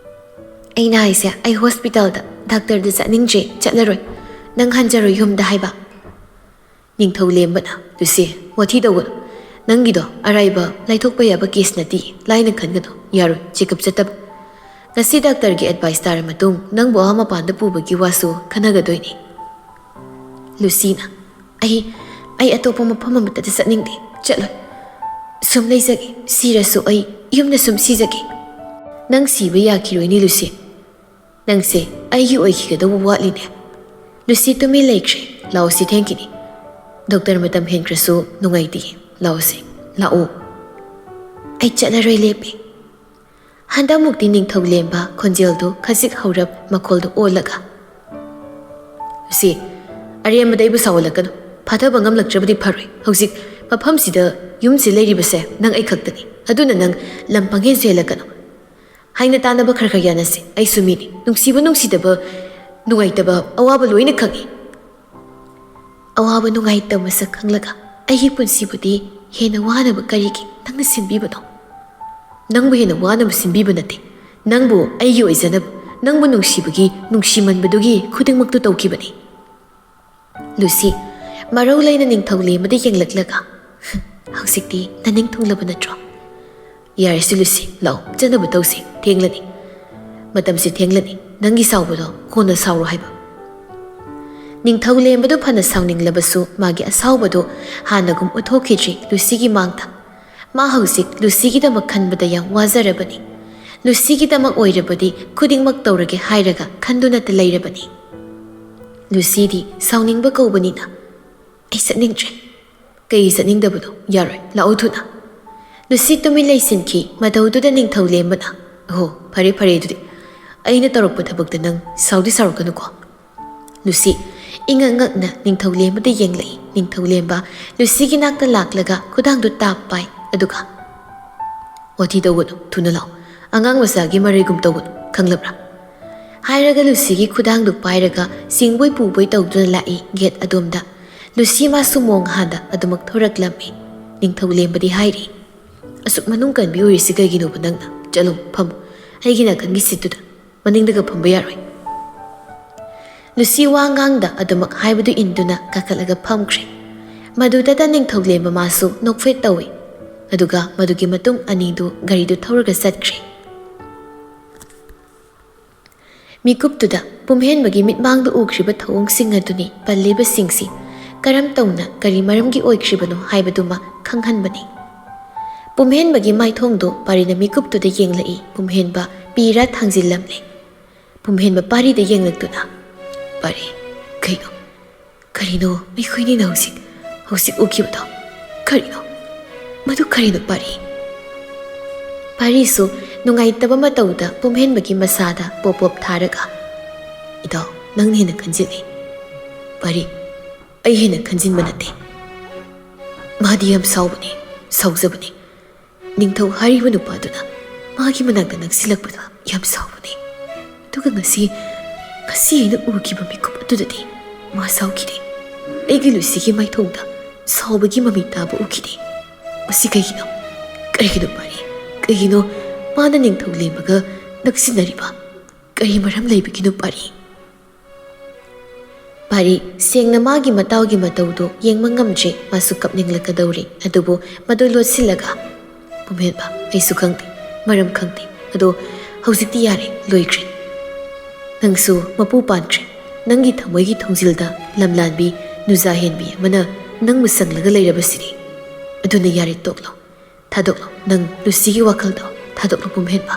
"ꯑꯩꯅ ꯍꯥꯏꯁꯦ, ꯑꯩ ꯍꯣꯁꯄꯤꯇꯥꯜꯗ ꯗꯥꯛꯇꯔꯗ ꯆꯠꯅꯤꯡꯗ꯭ꯔꯦ, ꯆꯠꯂꯔꯣꯏ꯫ ꯅꯪ ꯍꯟꯖꯔꯣ ꯌꯨꯝꯗ ꯍꯥꯏꯕ꯫" ꯅꯤꯡꯊꯧ ꯂꯦꯝꯕꯅ, "ꯂꯨꯁꯤ, ꯋꯥꯊꯤ ꯇꯧꯒꯅꯨ꯫ ꯅꯪꯒꯤꯗꯣ ꯑꯔꯥꯏꯕ ꯂꯥꯏꯊꯣꯛꯄ ꯌꯥꯕ ꯀꯦꯁ ꯅꯠꯇꯦ, ꯂꯥꯏꯅ ꯈꯟꯒꯅꯨ꯫ ꯌꯥꯔꯣꯏ ꯆꯦꯛꯑꯞ ꯆꯠꯇꯕ꯫ ꯉꯁꯤ ꯗꯥꯛꯇꯔꯒꯤ ꯑꯦꯗꯚꯥꯏꯁ ꯇꯥꯔ ꯃꯇꯨꯡ ꯅꯪꯕꯨ ꯑꯥ ꯃꯄꯥꯟꯗ ꯄꯨꯕꯒꯤ ꯋꯥꯁꯨ ꯈꯟꯅꯒꯗꯣꯏꯅꯤ꯫" ꯂꯨꯁꯤꯅ, "ꯑꯩ, ꯑꯩ ꯑꯇꯣꯞꯄ ꯃꯐꯝ ꯑꯃꯠꯇꯗ ꯆꯠꯅꯤꯡꯗꯦ, ꯆꯠꯂꯣꯏ꯫ ꯁꯨꯝ ꯂꯩꯖꯒꯦ, ꯁꯤꯔꯁꯨ ꯑꯩ ꯌꯨꯝꯗ ꯁꯨꯝ ꯁꯤꯖꯒꯦ꯫ ꯅꯪ ꯁꯤꯕ ꯌꯥꯈꯤꯔꯣꯏꯅꯦ ꯂꯨꯁꯤ꯫ ꯅꯪꯁꯦ ꯑꯩꯒꯤ ꯑꯣꯏꯈꯤꯒꯗꯧꯕ ꯋꯥꯠꯂꯤꯅꯦ꯫" ꯂꯨꯁꯤ ꯇꯨꯃꯤꯟ ꯂꯩꯈ꯭ꯔꯦ꯫ "ꯂꯥꯛꯑꯣꯁꯤ ꯊꯦꯡꯈꯤꯅꯤ꯫ ꯗꯣꯛꯇꯔ ꯃꯇꯝ ꯍꯦꯟꯈ꯭ꯔꯁꯨ ꯅꯨꯡꯉꯥꯏꯇꯦ꯫ ꯂꯥꯛꯑꯣꯁꯦ, ꯂꯥꯛꯑꯣ꯫" "ꯑꯩ ꯆꯠꯂꯔꯣꯏ ꯂꯦꯞꯄꯦ꯫" ꯍꯟꯗꯛꯃꯨꯛꯇꯤ ꯅꯤꯡꯊꯧ ꯂꯦꯝꯕ ꯈꯣꯟꯖꯦꯜꯗꯨ ꯈꯖꯤꯛ ꯍꯧꯔꯞ ꯃꯈꯣꯜꯗꯨ ꯑꯣꯜꯂꯒ, "ꯂꯨꯁꯤ, ꯑꯔꯦꯝꯕꯗ ꯑꯩꯕꯨ ꯁꯥꯎꯍꯜꯂꯛꯀꯅꯨ꯫ ꯐꯥꯊꯕ ꯉꯝꯂꯛꯇ꯭ꯔꯕꯗꯤ ꯐꯔꯣꯏ꯫ ꯍꯧꯖꯤꯛ ꯃꯐꯝꯁꯤꯗ ꯌꯨꯝꯁꯤ ꯂꯩꯔꯤꯕꯁꯦ ꯅꯪ ꯑꯩ ꯈꯛꯇꯅꯤ꯫ ꯑꯗꯨꯅ ꯅꯪ ꯂꯝ ꯄꯪꯍꯦꯟꯁꯨ ꯍꯦꯜꯂꯛꯀꯅꯨ꯫ ꯍꯥꯏꯅ ꯇꯥꯅꯕ ꯈꯔ ꯈꯔ ꯌꯥꯅꯁꯤ꯫ ꯑꯩꯁꯨ ꯃꯤꯅꯤ꯫ ꯅꯨꯡꯁꯤꯕ ꯅꯨꯡꯁꯤꯗꯕ, ꯅꯨꯡꯉꯥꯏꯇꯕ, ꯑꯋꯥꯕ ꯂꯣꯏꯅ ꯈꯪꯏ꯫ ꯑꯋꯥꯕ ꯅꯨꯡꯉꯥꯏꯇꯕ ꯃꯁꯛ ꯈꯪꯂꯒ ꯑꯩꯒꯤ ꯄꯨꯟꯁꯤꯕꯨꯗꯤ ꯍꯦꯟꯅ ꯋꯥꯅꯕ ꯀꯔꯤꯒꯤ ꯅꯪꯅ ꯁꯤꯟꯕꯤꯕꯅꯣ? ꯅꯪꯕꯨ ꯍꯦꯟꯅ ꯋꯥꯅꯕ ꯁꯤꯟꯕꯤꯕ ꯅꯠꯇꯦ꯫ ꯅꯪꯕꯨ ꯑꯩꯒꯤ ꯑꯣꯏꯖꯅꯕ, ꯅꯪꯕꯨ ꯅꯨꯡꯁꯤꯕꯒꯤ, ꯅꯨꯡꯁꯤꯃꯟꯕꯗꯨꯒꯤ ꯈꯨꯗꯤꯡꯃꯛꯇꯨ ꯇꯧꯈꯤꯕꯅꯤ꯫" ꯂꯨꯁꯤ ꯃꯔꯧ ꯂꯩꯅ ꯅꯤꯡꯊꯧ ꯂꯦꯝꯕꯗ ꯌꯦꯡꯂꯛꯂꯒ, "ꯍꯧꯖꯤꯛꯇꯤ ꯅꯅꯤꯡ ꯊꯨꯡꯂꯕ ꯅꯠꯇ꯭ꯔꯣ? ꯌꯥꯔꯦꯁꯦ ꯂꯨꯁꯤ, ꯂꯥꯛꯑꯣ, ꯆꯠꯅꯕ ꯇꯧꯁꯤ, ꯊꯦꯡꯂꯅꯤ꯫ ꯃꯇꯝꯁꯦ ꯊꯦꯡꯂꯅꯤ, ꯅꯪꯒꯤ ꯁꯥꯎꯕꯗꯣ ꯀꯣꯟꯅ ꯁꯥꯎꯔꯣ ꯍꯥꯏꯕ꯫" ꯅꯤꯡꯊꯧ ꯂꯦꯝꯕꯗꯨ ꯐꯅ ꯁꯥꯎꯅꯤꯡꯂꯕꯁꯨ ꯃꯥꯒꯤ ꯑꯁꯥꯎꯕꯗꯨ ꯍꯥꯟꯅꯒꯨꯝ ꯎꯠꯊꯣꯛꯈꯤꯗ꯭ꯔꯤ ꯂꯨꯁꯤꯒꯤ ꯃꯥꯡꯗ꯫ ꯃꯥ ꯍꯧꯖꯤꯛ ꯂꯨꯁꯤꯒꯤꯗꯃꯛ ꯈꯟꯕꯗ ꯌꯥꯝ ꯋꯥꯖꯔꯕꯅꯤ꯫ ꯂꯨꯁꯤꯒꯤꯗꯃꯛ ꯑꯣꯏꯔꯕꯗꯤ ꯈꯨꯗꯤꯡꯃꯛ ꯇꯧꯔꯒꯦ ꯍꯥꯏꯔꯒ ꯈꯟꯗꯨꯅꯇ ꯂꯩꯔꯕꯅꯤ꯫ ꯂꯨꯁꯤꯗꯤ ꯁꯥꯎꯅꯤꯡꯕ ꯀꯧꯕꯅꯤꯅ, "ꯑꯩ ꯆꯠꯅꯤꯡꯗ꯭ꯔꯦ꯫" "ꯀꯩ ꯆꯠꯅꯤꯡꯗꯕꯅꯣ? ꯌꯥꯔꯣꯏ, ꯂꯥꯛꯑꯣ ꯊꯨꯅ꯫" ꯂꯨꯁꯤ ꯇꯨꯃꯤꯟ ꯂꯩꯁꯤꯟꯈꯤ꯫ ꯃꯇꯧꯗꯨꯗ ꯅꯤꯡꯊꯧ ꯂꯦꯝꯕꯅ, "ꯑꯍꯣ, ꯐꯔꯦ ꯐꯔꯦ, ꯑꯗꯨꯗꯤ ꯑꯩꯅ ꯇꯧꯔꯛꯄ ꯊꯕꯛꯇ ꯅꯪ ꯁꯥꯎꯗꯤ ꯁꯥꯎꯔꯛꯀꯅꯨꯀꯣ꯫" ꯂꯨꯁꯤ ꯏꯉꯛ ꯉꯛꯅ ꯅꯤꯡꯊꯧ ꯂꯦꯝꯕꯗ ꯌꯦꯡꯂꯛꯏ꯫ ꯅꯤꯡꯊꯧ ꯂꯦꯝꯕ ꯂꯨꯁꯤꯒꯤ ꯅꯥꯛꯇ ꯂꯥꯛꯂꯒ ꯈꯨꯗꯥꯡꯗꯨ ꯇꯥꯞ ꯄꯥꯏ, ꯑꯗꯨꯒ, "ꯋꯥꯊꯤ ꯇꯧꯒꯅꯨ, ꯊꯨꯅ ꯂꯥꯛꯑꯣ꯫ ꯑꯉꯥꯡ ꯃꯆꯥꯒꯤ ꯃꯔꯩꯒꯨꯝ ꯇꯧꯒꯅꯨ, ꯈꯪꯂꯕ꯭ꯔꯥ?" ꯍꯥꯏꯔꯒ ꯂꯨꯁꯤꯒꯤ ꯈꯨꯗꯥꯡꯗꯨ ꯄꯥꯏꯔꯒ ꯆꯤꯡꯕꯣꯏ ꯄꯨꯕꯣꯏ ꯇꯧꯗꯨꯅ ꯂꯥꯛꯏ ꯒꯦꯠ ꯑꯗꯣꯝꯗ꯫ ꯂꯨꯁꯤ ꯃꯥꯁꯨ ꯃꯣꯡ ꯍꯥꯟꯗ ꯑꯗꯨꯃꯛ ꯊꯣꯔꯛꯂꯝꯃꯤ꯫ ꯅꯤꯡꯊꯧ ꯂꯦꯝꯕꯗꯤ ꯍꯥꯏꯔꯤ, "ꯑꯁꯨꯛ ꯃꯅꯨꯡ ꯀꯟꯕꯤ ꯑꯣꯏꯔꯤꯁꯤ ꯀꯩꯒꯤꯅꯣꯕ ꯅꯪꯅ? ꯆꯠꯂꯣ, ꯐꯝꯃꯨ, ꯑꯩꯒꯤ ꯅꯥꯀꯟꯒꯤ ꯁꯤꯠꯇꯨꯗ꯫ ꯃꯅꯤꯡꯗꯒ ꯐꯝꯕ ꯌꯥꯔꯣꯏ꯫" ꯂꯨꯁꯤ ꯋꯥ ꯉꯥꯡꯗ ꯑꯗꯨꯃꯛ ꯍꯥꯏꯕꯗꯨ ꯏꯟꯗꯨꯅ ꯀꯥꯈꯠꯂꯒ ꯐꯝꯈ꯭ꯔꯦ꯫ ꯃꯗꯨꯗꯇ ꯅꯤꯡꯊꯧ ꯂꯦꯝꯕ ꯃꯥꯁꯨ ꯅꯣꯛꯐꯦꯠ ꯇꯧꯏ꯫ ꯑꯗꯨꯒ ꯃꯗꯨꯒꯤ ꯃꯇꯨꯡ ꯑꯅꯤꯗꯨ ꯒꯥꯔꯤꯗꯨ ꯊꯧꯔꯒ ꯆꯠꯈ꯭ꯔꯦ꯫ ꯃꯤꯀꯨꯞꯇꯨꯗ ꯄꯨꯝꯍꯦꯟꯕꯒꯤ ꯃꯤꯠꯃꯥꯡꯗ ꯎꯈ꯭ꯔꯤꯕ ꯊꯧꯑꯣꯡꯁꯤꯡ ꯑꯗꯨꯅꯤ ꯄꯜꯂꯤꯕꯁꯤꯡꯁꯤ ꯀꯔꯝ ꯇꯧꯅ ꯀꯔꯤ ꯃꯔꯝꯒꯤ ꯑꯣꯏꯈ꯭ꯔꯤꯕꯅꯣ ꯍꯥꯏꯕꯗꯨꯃ ꯈꯪꯍꯟꯕꯅꯤ꯫ ꯄꯨꯝꯍꯦꯟꯕꯒꯤ ꯃꯥꯏꯊꯣꯡꯗꯣ ꯄꯥꯔꯤꯅ ꯃꯤꯀꯨꯞꯇꯨꯗ ꯌꯦꯡꯂꯛꯏ꯫ ꯄꯨꯝꯍꯦꯟꯕ ꯄꯤꯔꯥ ꯊꯥꯡꯖꯤꯜꯂꯝꯂꯦ꯫ ꯄꯨꯝꯍꯦꯟꯕ ꯄꯥꯔꯤꯗ ꯌꯦꯡꯂꯛꯇꯨꯅ, "ꯄꯥꯔꯤ, ꯀꯩꯅꯣ? ꯀꯔꯤꯅꯣ? ꯑꯩꯈꯣꯏꯅꯤꯅ ꯍꯧꯖꯤꯛ, ꯍꯧꯖꯤꯛ ꯎꯈꯤꯕꯗꯣ ꯀꯔꯤꯅꯣ? ꯃꯗꯨ ꯀꯔꯤꯅꯣ, ꯄꯥꯔꯤ?" ꯄꯥꯔꯤꯁꯨ ꯅꯨꯡꯉꯥꯏꯇꯕ ꯃꯇꯧꯗ ꯄꯨꯝꯍꯦꯟꯕꯒꯤ ꯃꯁꯥꯗ ꯄꯣꯞ ꯄꯣꯞ ꯊꯥꯔꯒ, "ꯏꯇꯥꯎ, ꯅꯪꯅ ꯍꯦꯟꯅ ꯈꯟꯖꯤꯜꯂꯤ꯫ ꯄꯥꯔꯤ, ꯑꯩ ꯍꯦꯟꯅ ꯈꯟꯖꯤꯟꯕ ꯅꯠꯇꯦ꯫ ꯃꯥꯗꯤ ꯌꯥꯝ ꯁꯥꯎꯕꯅꯤ, ꯁꯥꯎꯖꯕꯅꯤ꯫ ꯅꯤꯡꯊꯧ ꯍꯥꯏꯔꯤꯕ ꯅꯨꯄꯥꯗꯨꯅ ꯃꯥꯒꯤ ꯃꯅꯥꯛꯇ ꯅꯛꯁꯤꯜꯂꯛꯄꯗ ꯌꯥꯝ ꯁꯥꯎꯕꯅꯤ꯫ ꯑꯗꯨꯒ ꯉꯁꯤ, ꯉꯁꯤ ꯑꯩꯅ ꯎꯈꯤꯕ ꯃꯤꯀꯨꯞ ꯑꯗꯨꯗꯗꯤ ꯃꯥ ꯁꯥꯎꯈꯤꯗꯦ꯫ ꯑꯩꯒꯤ ꯂꯨꯁꯤꯒꯤ ꯃꯥꯏꯊꯣꯡꯗ ꯁꯥꯎꯕꯒꯤ ꯃꯃꯤ ꯇꯥꯕ ꯎꯈꯤꯗꯦ꯫ ꯃꯁꯤ ꯀꯩꯒꯤꯅꯣ? ꯀꯔꯤꯒꯤꯅꯣ, ꯄꯥꯔꯤ? ꯀꯩꯒꯤꯅꯣ ꯃꯥꯅ ꯅꯤꯡꯊꯧ ꯂꯦꯝꯕꯒ ꯅꯛꯁꯤꯟꯅꯔꯤꯕ? ꯀꯔꯤ ꯃꯔꯝ ꯂꯩꯕꯒꯤꯅꯣ, ꯄꯥꯔꯤ?" ꯄꯥꯔꯤ ꯁꯦꯡꯅ ꯃꯥꯒꯤ ꯃꯇꯥꯎꯒꯤ ꯃꯇꯧꯗꯨ ꯌꯦꯡꯕ ꯉꯝꯗ꯭ꯔꯦ꯫ ꯃꯥꯁꯨ ꯀꯞꯅꯤꯡꯂꯛꯀꯗꯧꯔꯦ꯫ ꯑꯗꯨꯕꯨ ꯃꯗꯨ ꯂꯣꯠꯁꯤꯜꯂꯒ, "ꯄꯨꯝꯍꯦꯟꯕ, ꯑꯩꯁꯨ ꯈꯪꯗꯦ, ꯃꯔꯝ ꯈꯪꯗꯦ꯫ ꯑꯗꯣ ꯍꯧꯖꯤꯛꯇꯤ ꯌꯥꯔꯦ, ꯂꯣꯏꯈ꯭ꯔꯦ꯫ ꯅꯪꯁꯨ ꯃꯄꯨ ꯄꯥꯟꯈ꯭ꯔꯦ꯫ ꯅꯪꯒꯤ ꯊꯃꯣꯏꯒꯤ ꯊꯣꯡꯖꯤꯜꯗ ꯂꯝꯂꯥꯟꯕꯤ, ꯅꯨꯖꯥ ꯍꯦꯟꯕꯤ ꯑꯃꯅ ꯅꯪꯕꯨ ꯁꯪꯂꯒ ꯂꯩꯔꯕꯁꯤꯗꯤ꯫ ꯑꯗꯨꯅ ꯌꯥꯔꯦ, ꯇꯣꯛꯂꯣ꯫ ꯊꯥꯗꯣꯛꯂꯣ꯫ ꯅꯪ ꯂꯨꯁꯤꯒꯤ ꯋꯥꯈꯜꯗꯣ ꯊꯥꯗꯣꯛꯂꯣ, ꯄꯨꯝꯍꯦꯟꯕ꯫"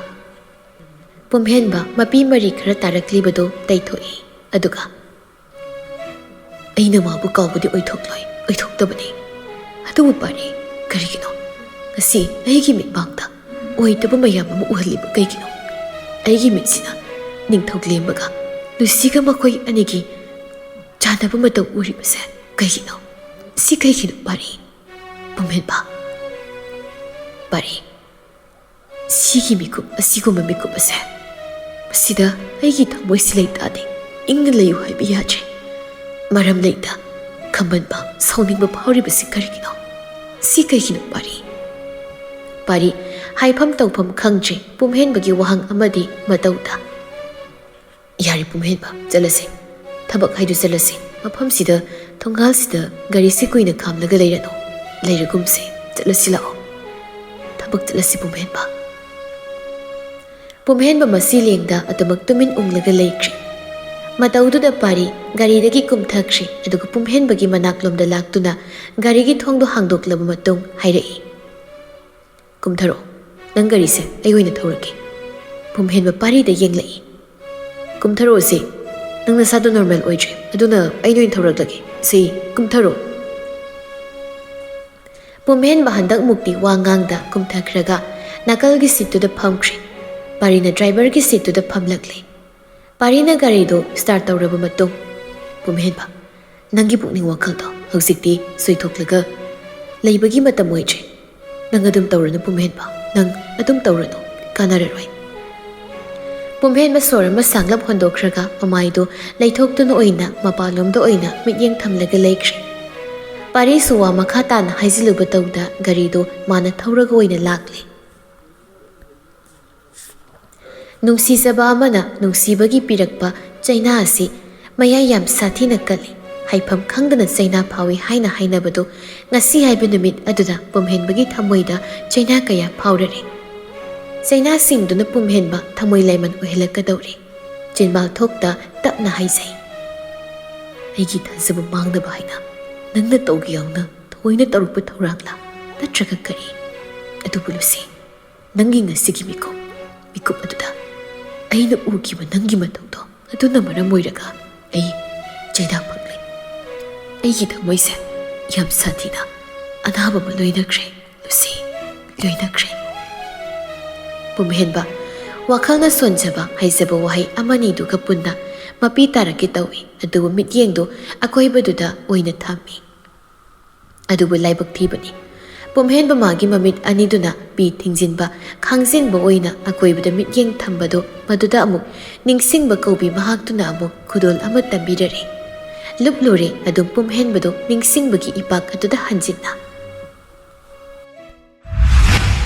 ꯄꯨꯝꯍꯦꯟꯕ ꯃꯄꯤ ꯃꯔꯤ ꯈꯔ ꯇꯥꯔꯛꯂꯤꯕꯗꯨ ꯇꯩꯊꯣꯛꯏ꯫ ꯑꯗꯨꯒ, "ꯑꯩꯅ ꯃꯥꯕꯨ ꯀꯥꯎꯕꯗꯤ ꯑꯣꯏꯊꯣꯛꯂꯣꯏ, ꯑꯣꯏꯊꯣꯛꯇꯕꯅꯤ꯫ ꯑꯗꯨꯕꯨ ꯄꯥꯔꯤ, ꯀꯔꯤꯒꯤꯅꯣ ꯉꯁꯤ ꯑꯩꯒꯤ ꯃꯤꯠꯃꯥꯡꯗ ꯑꯣꯏꯗꯕ ꯃꯌꯥꯝ ꯑꯃ ꯎꯍꯜꯂꯤꯕ ꯀꯩꯒꯤꯅꯣ? ꯑꯩꯒꯤ ꯃꯤꯠꯁꯤꯅ ꯅꯤꯡꯊꯧ ꯂꯦꯝꯕꯒ ꯂꯨꯁꯤꯒ ꯃꯈꯣꯏ ꯑꯅꯤꯒꯤ ꯆꯥꯟꯅꯕ ꯃꯇꯧ ꯎꯔꯤꯕꯁꯦ ꯀꯩꯒꯤꯅꯣ? ꯁꯤ ꯀꯩꯒꯤꯅꯣ, ꯄꯥꯔꯤ? ꯄꯨꯝꯍꯦꯟꯕ, ꯄꯥꯔꯤ, ꯁꯤꯒꯤ ꯃꯤꯀꯨꯞ, ꯑꯁꯤꯒꯨꯝꯕ ꯃꯤꯀꯨꯞ ꯑꯁꯦ, ꯃꯁꯤꯗ ꯑꯩꯒꯤ ꯊꯃꯣꯏꯁꯤ ꯂꯩꯇꯥꯗꯤ ꯏꯪꯅ ꯂꯩꯌꯨ ꯍꯥꯏꯕ ꯌꯥꯗ꯭ꯔꯦ꯫ ꯃꯔꯝ ꯂꯩꯇ ꯈꯝꯕꯟꯕ, ꯁꯥꯎꯅꯤꯡꯕ ꯐꯥꯎꯔꯤꯕꯁꯤ ꯀꯔꯤꯒꯤꯅꯣ? ꯁꯤ ꯀꯩꯒꯤꯅꯣ, ꯄꯥꯔꯤ?" ꯄꯥꯔꯤ ꯍꯥꯏꯐꯝ ꯇꯧꯐꯝ ꯈꯪꯗ꯭ꯔꯦ꯫ ꯄꯨꯝꯍꯦꯟꯕꯒꯤ ꯋꯥꯍꯪ ꯑꯃꯗꯤ ꯃꯇꯧꯗ, "ꯌꯥꯔꯦ ꯄꯨꯝꯍꯦꯟꯕ, ꯆꯠꯂꯁꯦ꯫ ꯊꯕꯛ ꯍꯥꯏꯗꯨ ꯆꯠꯂꯁꯦ꯫ ꯃꯐꯝꯁꯤꯗ, ꯊꯣꯡꯒꯥꯜꯁꯤꯗ ꯒꯥꯔꯤꯁꯤ ꯀꯨꯏꯅ ꯈꯥꯝꯂꯒ ꯂꯩꯔꯅꯨ꯫ ꯂꯩꯔꯒꯨꯝꯁꯦ꯫ ꯆꯠꯂꯁꯤ ꯂꯥꯛꯑꯣ꯫ ꯊꯕꯛ ꯆꯠꯂꯁꯤ ꯄꯨꯝꯍꯦꯟꯕ꯫" ꯄꯨꯝꯍꯦꯟꯕ ꯃꯁꯤ ꯂꯦꯡꯗ ꯑꯗꯨꯃꯛ ꯇꯨꯃꯤꯟ ꯎꯪꯂꯒ ꯂꯩꯈ꯭ꯔꯦ꯫ ꯃꯇꯧꯗꯨꯗ ꯄꯥꯔꯤ ꯒꯥꯔꯤꯗꯒꯤ ꯀꯨꯝꯊꯈ꯭ꯔꯦ, ꯑꯗꯨꯒ ꯄꯨꯝꯍꯦꯟꯕꯒꯤ ꯃꯅꯥꯛꯂꯣꯝꯗ ꯂꯥꯛꯇꯨꯅ ꯒꯥꯔꯤꯒꯤ ꯊꯣꯡꯗꯣ ꯍꯥꯡꯗꯣꯛꯂꯕ ꯃꯇꯨꯡ ꯍꯥꯏꯔꯛꯏ, "ꯀꯨꯝꯊꯔꯛꯑꯣ, ꯅꯪ ꯒꯥꯔꯤꯁꯦ ꯑꯩ ꯑꯣꯏꯅ ꯊꯧꯔꯒꯦ꯫" ꯄꯨꯝꯍꯦꯟꯕ ꯄꯥꯔꯤꯗ ꯌꯦꯡꯂꯛꯏ꯫ "ꯀꯨꯝꯊꯔꯛꯑꯣꯁꯦ, ꯅꯪ ꯅꯁꯥꯗꯣ ꯅꯣꯔꯃꯦꯜ ꯑꯣꯏꯗ꯭ꯔꯦ, ꯑꯗꯨꯅ ꯑꯩꯅ ꯑꯣꯏꯅ ꯊꯧꯔꯛꯂꯒꯦ꯫ ꯁꯤ, ꯀꯨꯝꯊꯔꯣ꯫" ꯄꯨꯝꯍꯦꯟꯕ ꯍꯟꯗꯛꯃꯨꯛꯇꯤ ꯋꯥ ꯉꯥꯡꯗ ꯀꯨꯝꯊꯈ꯭ꯔꯒ ꯅꯥꯀꯜꯒꯤ ꯁꯤꯠꯇꯨꯗ ꯐꯝꯈ꯭ꯔꯦ꯫ ꯄꯥꯔꯤꯅ ꯗ꯭ꯔꯥꯏꯚꯔꯒꯤ ꯁꯤꯠꯇꯨꯗ ꯐꯝꯂꯛꯂꯦ꯫ ꯄꯥꯔꯤꯅ ꯒꯥꯔꯤꯗꯨ ꯁ꯭ꯇꯥꯔꯠ ꯇꯧꯔꯕ ꯃꯇꯨꯡ, "ꯄꯨꯝꯍꯦꯟꯕ, ꯅꯪꯒꯤ ꯄꯨꯛꯅꯤꯡ ꯋꯥꯈꯜꯗꯣ ꯍꯧꯖꯤꯛꯇꯤ ꯁꯣꯏꯊꯣꯛꯂꯒ ꯂꯩꯕꯒꯤ ꯃꯇꯝ ꯑꯣꯏꯗ꯭ꯔꯦ꯫ ꯅꯪ ꯑꯗꯨꯝ ꯇꯧꯔꯅꯨ ꯄꯨꯝꯍꯦꯟꯕ, ꯅꯪ ꯑꯗꯨꯝ ꯇꯧꯔꯅꯨ, ꯀꯥꯟꯅꯔꯔꯣꯏ꯫" ꯄꯨꯝꯍꯦꯟꯕ ꯁꯣꯔ ꯑꯃ ꯁꯥꯡꯂꯞ ꯍꯣꯟꯗꯣꯛꯈ꯭ꯔꯒ ꯃꯃꯥꯏꯗꯨ ꯂꯩꯊꯣꯛꯇꯨꯅ ꯑꯣꯏꯅ ꯃꯄꯥꯟꯂꯣꯝꯗ ꯑꯣꯏꯅ ꯃꯤꯠꯌꯦꯡ ꯊꯝꯂꯒ ꯂꯩꯈ꯭ꯔꯦ꯫ ꯄꯥꯔꯤꯁꯨ ꯋꯥ ꯃꯈꯥ ꯇꯥꯅ ꯍꯥꯏꯖꯤꯜꯂꯨꯕ ꯇꯧꯗ ꯒꯥꯔꯤꯗꯨ ꯃꯥꯅ ꯊꯧꯔꯒ ꯑꯣꯏꯅ ꯂꯥꯛꯂꯦ꯫ ꯅꯨꯡꯁꯤꯖꯕ ꯑꯃꯅ ꯅꯨꯡꯁꯤꯕꯒꯤ ꯄꯤꯔꯛꯄ ꯆꯩꯅꯥ ꯑꯁꯤ ꯃꯌꯥꯏ ꯌꯥꯝ ꯁꯥꯊꯤꯅ ꯀꯜꯂꯤ꯫ ꯍꯥꯏꯐꯝ ꯈꯪꯗꯅ ꯆꯩꯅꯥ ꯐꯥꯎꯏ ꯍꯥꯏꯅ ꯍꯥꯏꯅꯕꯗꯨ ꯉꯁꯤ ꯍꯥꯏꯕ ꯅꯨꯃꯤꯠ ꯑꯗꯨꯗ ꯄꯨꯝꯍꯦꯟꯕꯒꯤ ꯊꯃꯣꯏꯗ ꯆꯩꯅꯥ ꯀꯌꯥ ꯐꯥꯎꯔꯔꯦ꯫ ꯆꯩꯅꯥꯁꯤꯡꯗꯨꯅ ꯄꯨꯝꯍꯦꯟꯕ ꯊꯃꯣꯏ ꯂꯥꯏꯃꯟ ꯑꯣꯏꯍꯜꯂꯛꯀꯗꯧꯔꯦ꯫ ꯆꯤꯟꯕꯥꯜ ꯊꯣꯛꯇ ꯇꯞꯅ ꯍꯥꯏꯖꯩ, "ꯑꯩꯒꯤ ꯊꯥꯖꯕ ꯃꯥꯡꯅꯕ ꯍꯥꯏꯅ ꯅꯪꯅ ꯇꯧꯒꯦ ꯌꯥꯎꯅ ꯊꯑꯣꯏꯅ ꯇꯧꯔꯛꯄ ꯊꯧꯔꯥꯡꯂ? ꯅꯠꯇ꯭ꯔꯒ ꯀꯔꯤ? ꯑꯗꯨꯕꯨ ꯂꯨꯁꯤ, ꯅꯪꯒꯤ ꯉꯁꯤꯒꯤ ꯃꯤꯀꯨꯞ, ꯃꯤꯀꯨꯞ ꯑꯗꯨꯗ ꯑꯩꯅ ꯎꯈꯤꯕ ꯅꯪꯒꯤ ꯃꯇꯧꯗꯣ, ꯑꯗꯨꯅ ꯃꯔꯝ ꯑꯣꯏꯔꯒ ꯑꯩ ꯆꯩꯅꯥ ꯐꯪꯂꯦ꯫ ꯑꯩꯒꯤ ꯊꯃꯣꯏꯁꯦ ꯌꯥꯝ ꯁꯥꯊꯤꯅ ꯑꯅꯥꯕ ꯑꯃ ꯂꯣꯏꯅꯈ꯭ꯔꯦ, ꯂꯨꯁꯤ, ꯂꯣꯏꯅꯈ꯭ꯔꯦ꯫" ꯄꯨꯝꯍꯦꯟꯕ ꯋꯥꯈꯜꯅ ꯁꯣꯟꯖꯕ ꯍꯥꯏꯖꯕ ꯋꯥꯍꯩ ꯑꯃꯅꯤꯗꯨꯒ ꯄꯨꯟꯅ ꯃꯄꯤ ꯇꯥꯔꯛꯀꯦ ꯇꯧꯏ, ꯑꯗꯨꯕꯨ ꯃꯤꯠꯌꯦꯡꯗꯨ ꯑꯀꯣꯏꯕꯗꯨꯗ ꯑꯣꯏꯅ ꯊꯝꯃꯤ꯫ ꯑꯗꯨꯕꯨ ꯂꯥꯏꯕꯛ ꯊꯤꯕꯅꯤ, ꯄꯨꯝꯍꯦꯟꯕ ꯃꯥꯒꯤ ꯃꯃꯤꯠ ꯑꯅꯤꯗꯨꯅ ꯄꯤ ꯊꯤꯡꯖꯤꯟꯕ, ꯈꯥꯡꯖꯤꯟꯕ ꯑꯣꯏꯅ ꯑꯀꯣꯏꯕꯗ ꯃꯤꯠꯌꯦꯡ ꯊꯝꯕꯗꯨ ꯃꯗꯨꯗ ꯑꯃꯨꯛ ꯅꯤꯡꯁꯤꯡꯕ ꯀꯧꯕꯤ ꯃꯍꯥꯛꯇꯨꯅ ꯑꯃꯨꯛ ꯈꯨꯗꯣꯜ ꯑꯃ ꯇꯝꯕꯤꯔꯔꯦ꯫ ꯂꯨꯞꯂꯨꯔꯦ ꯑꯗꯨꯝ ꯄꯨꯝꯍꯦꯟꯕꯗꯨ ꯅꯤꯡꯁꯤꯡꯕꯒꯤ ꯏꯄꯥꯛ ꯑꯗꯨꯗ ꯍꯟꯖꯤꯟꯅ꯫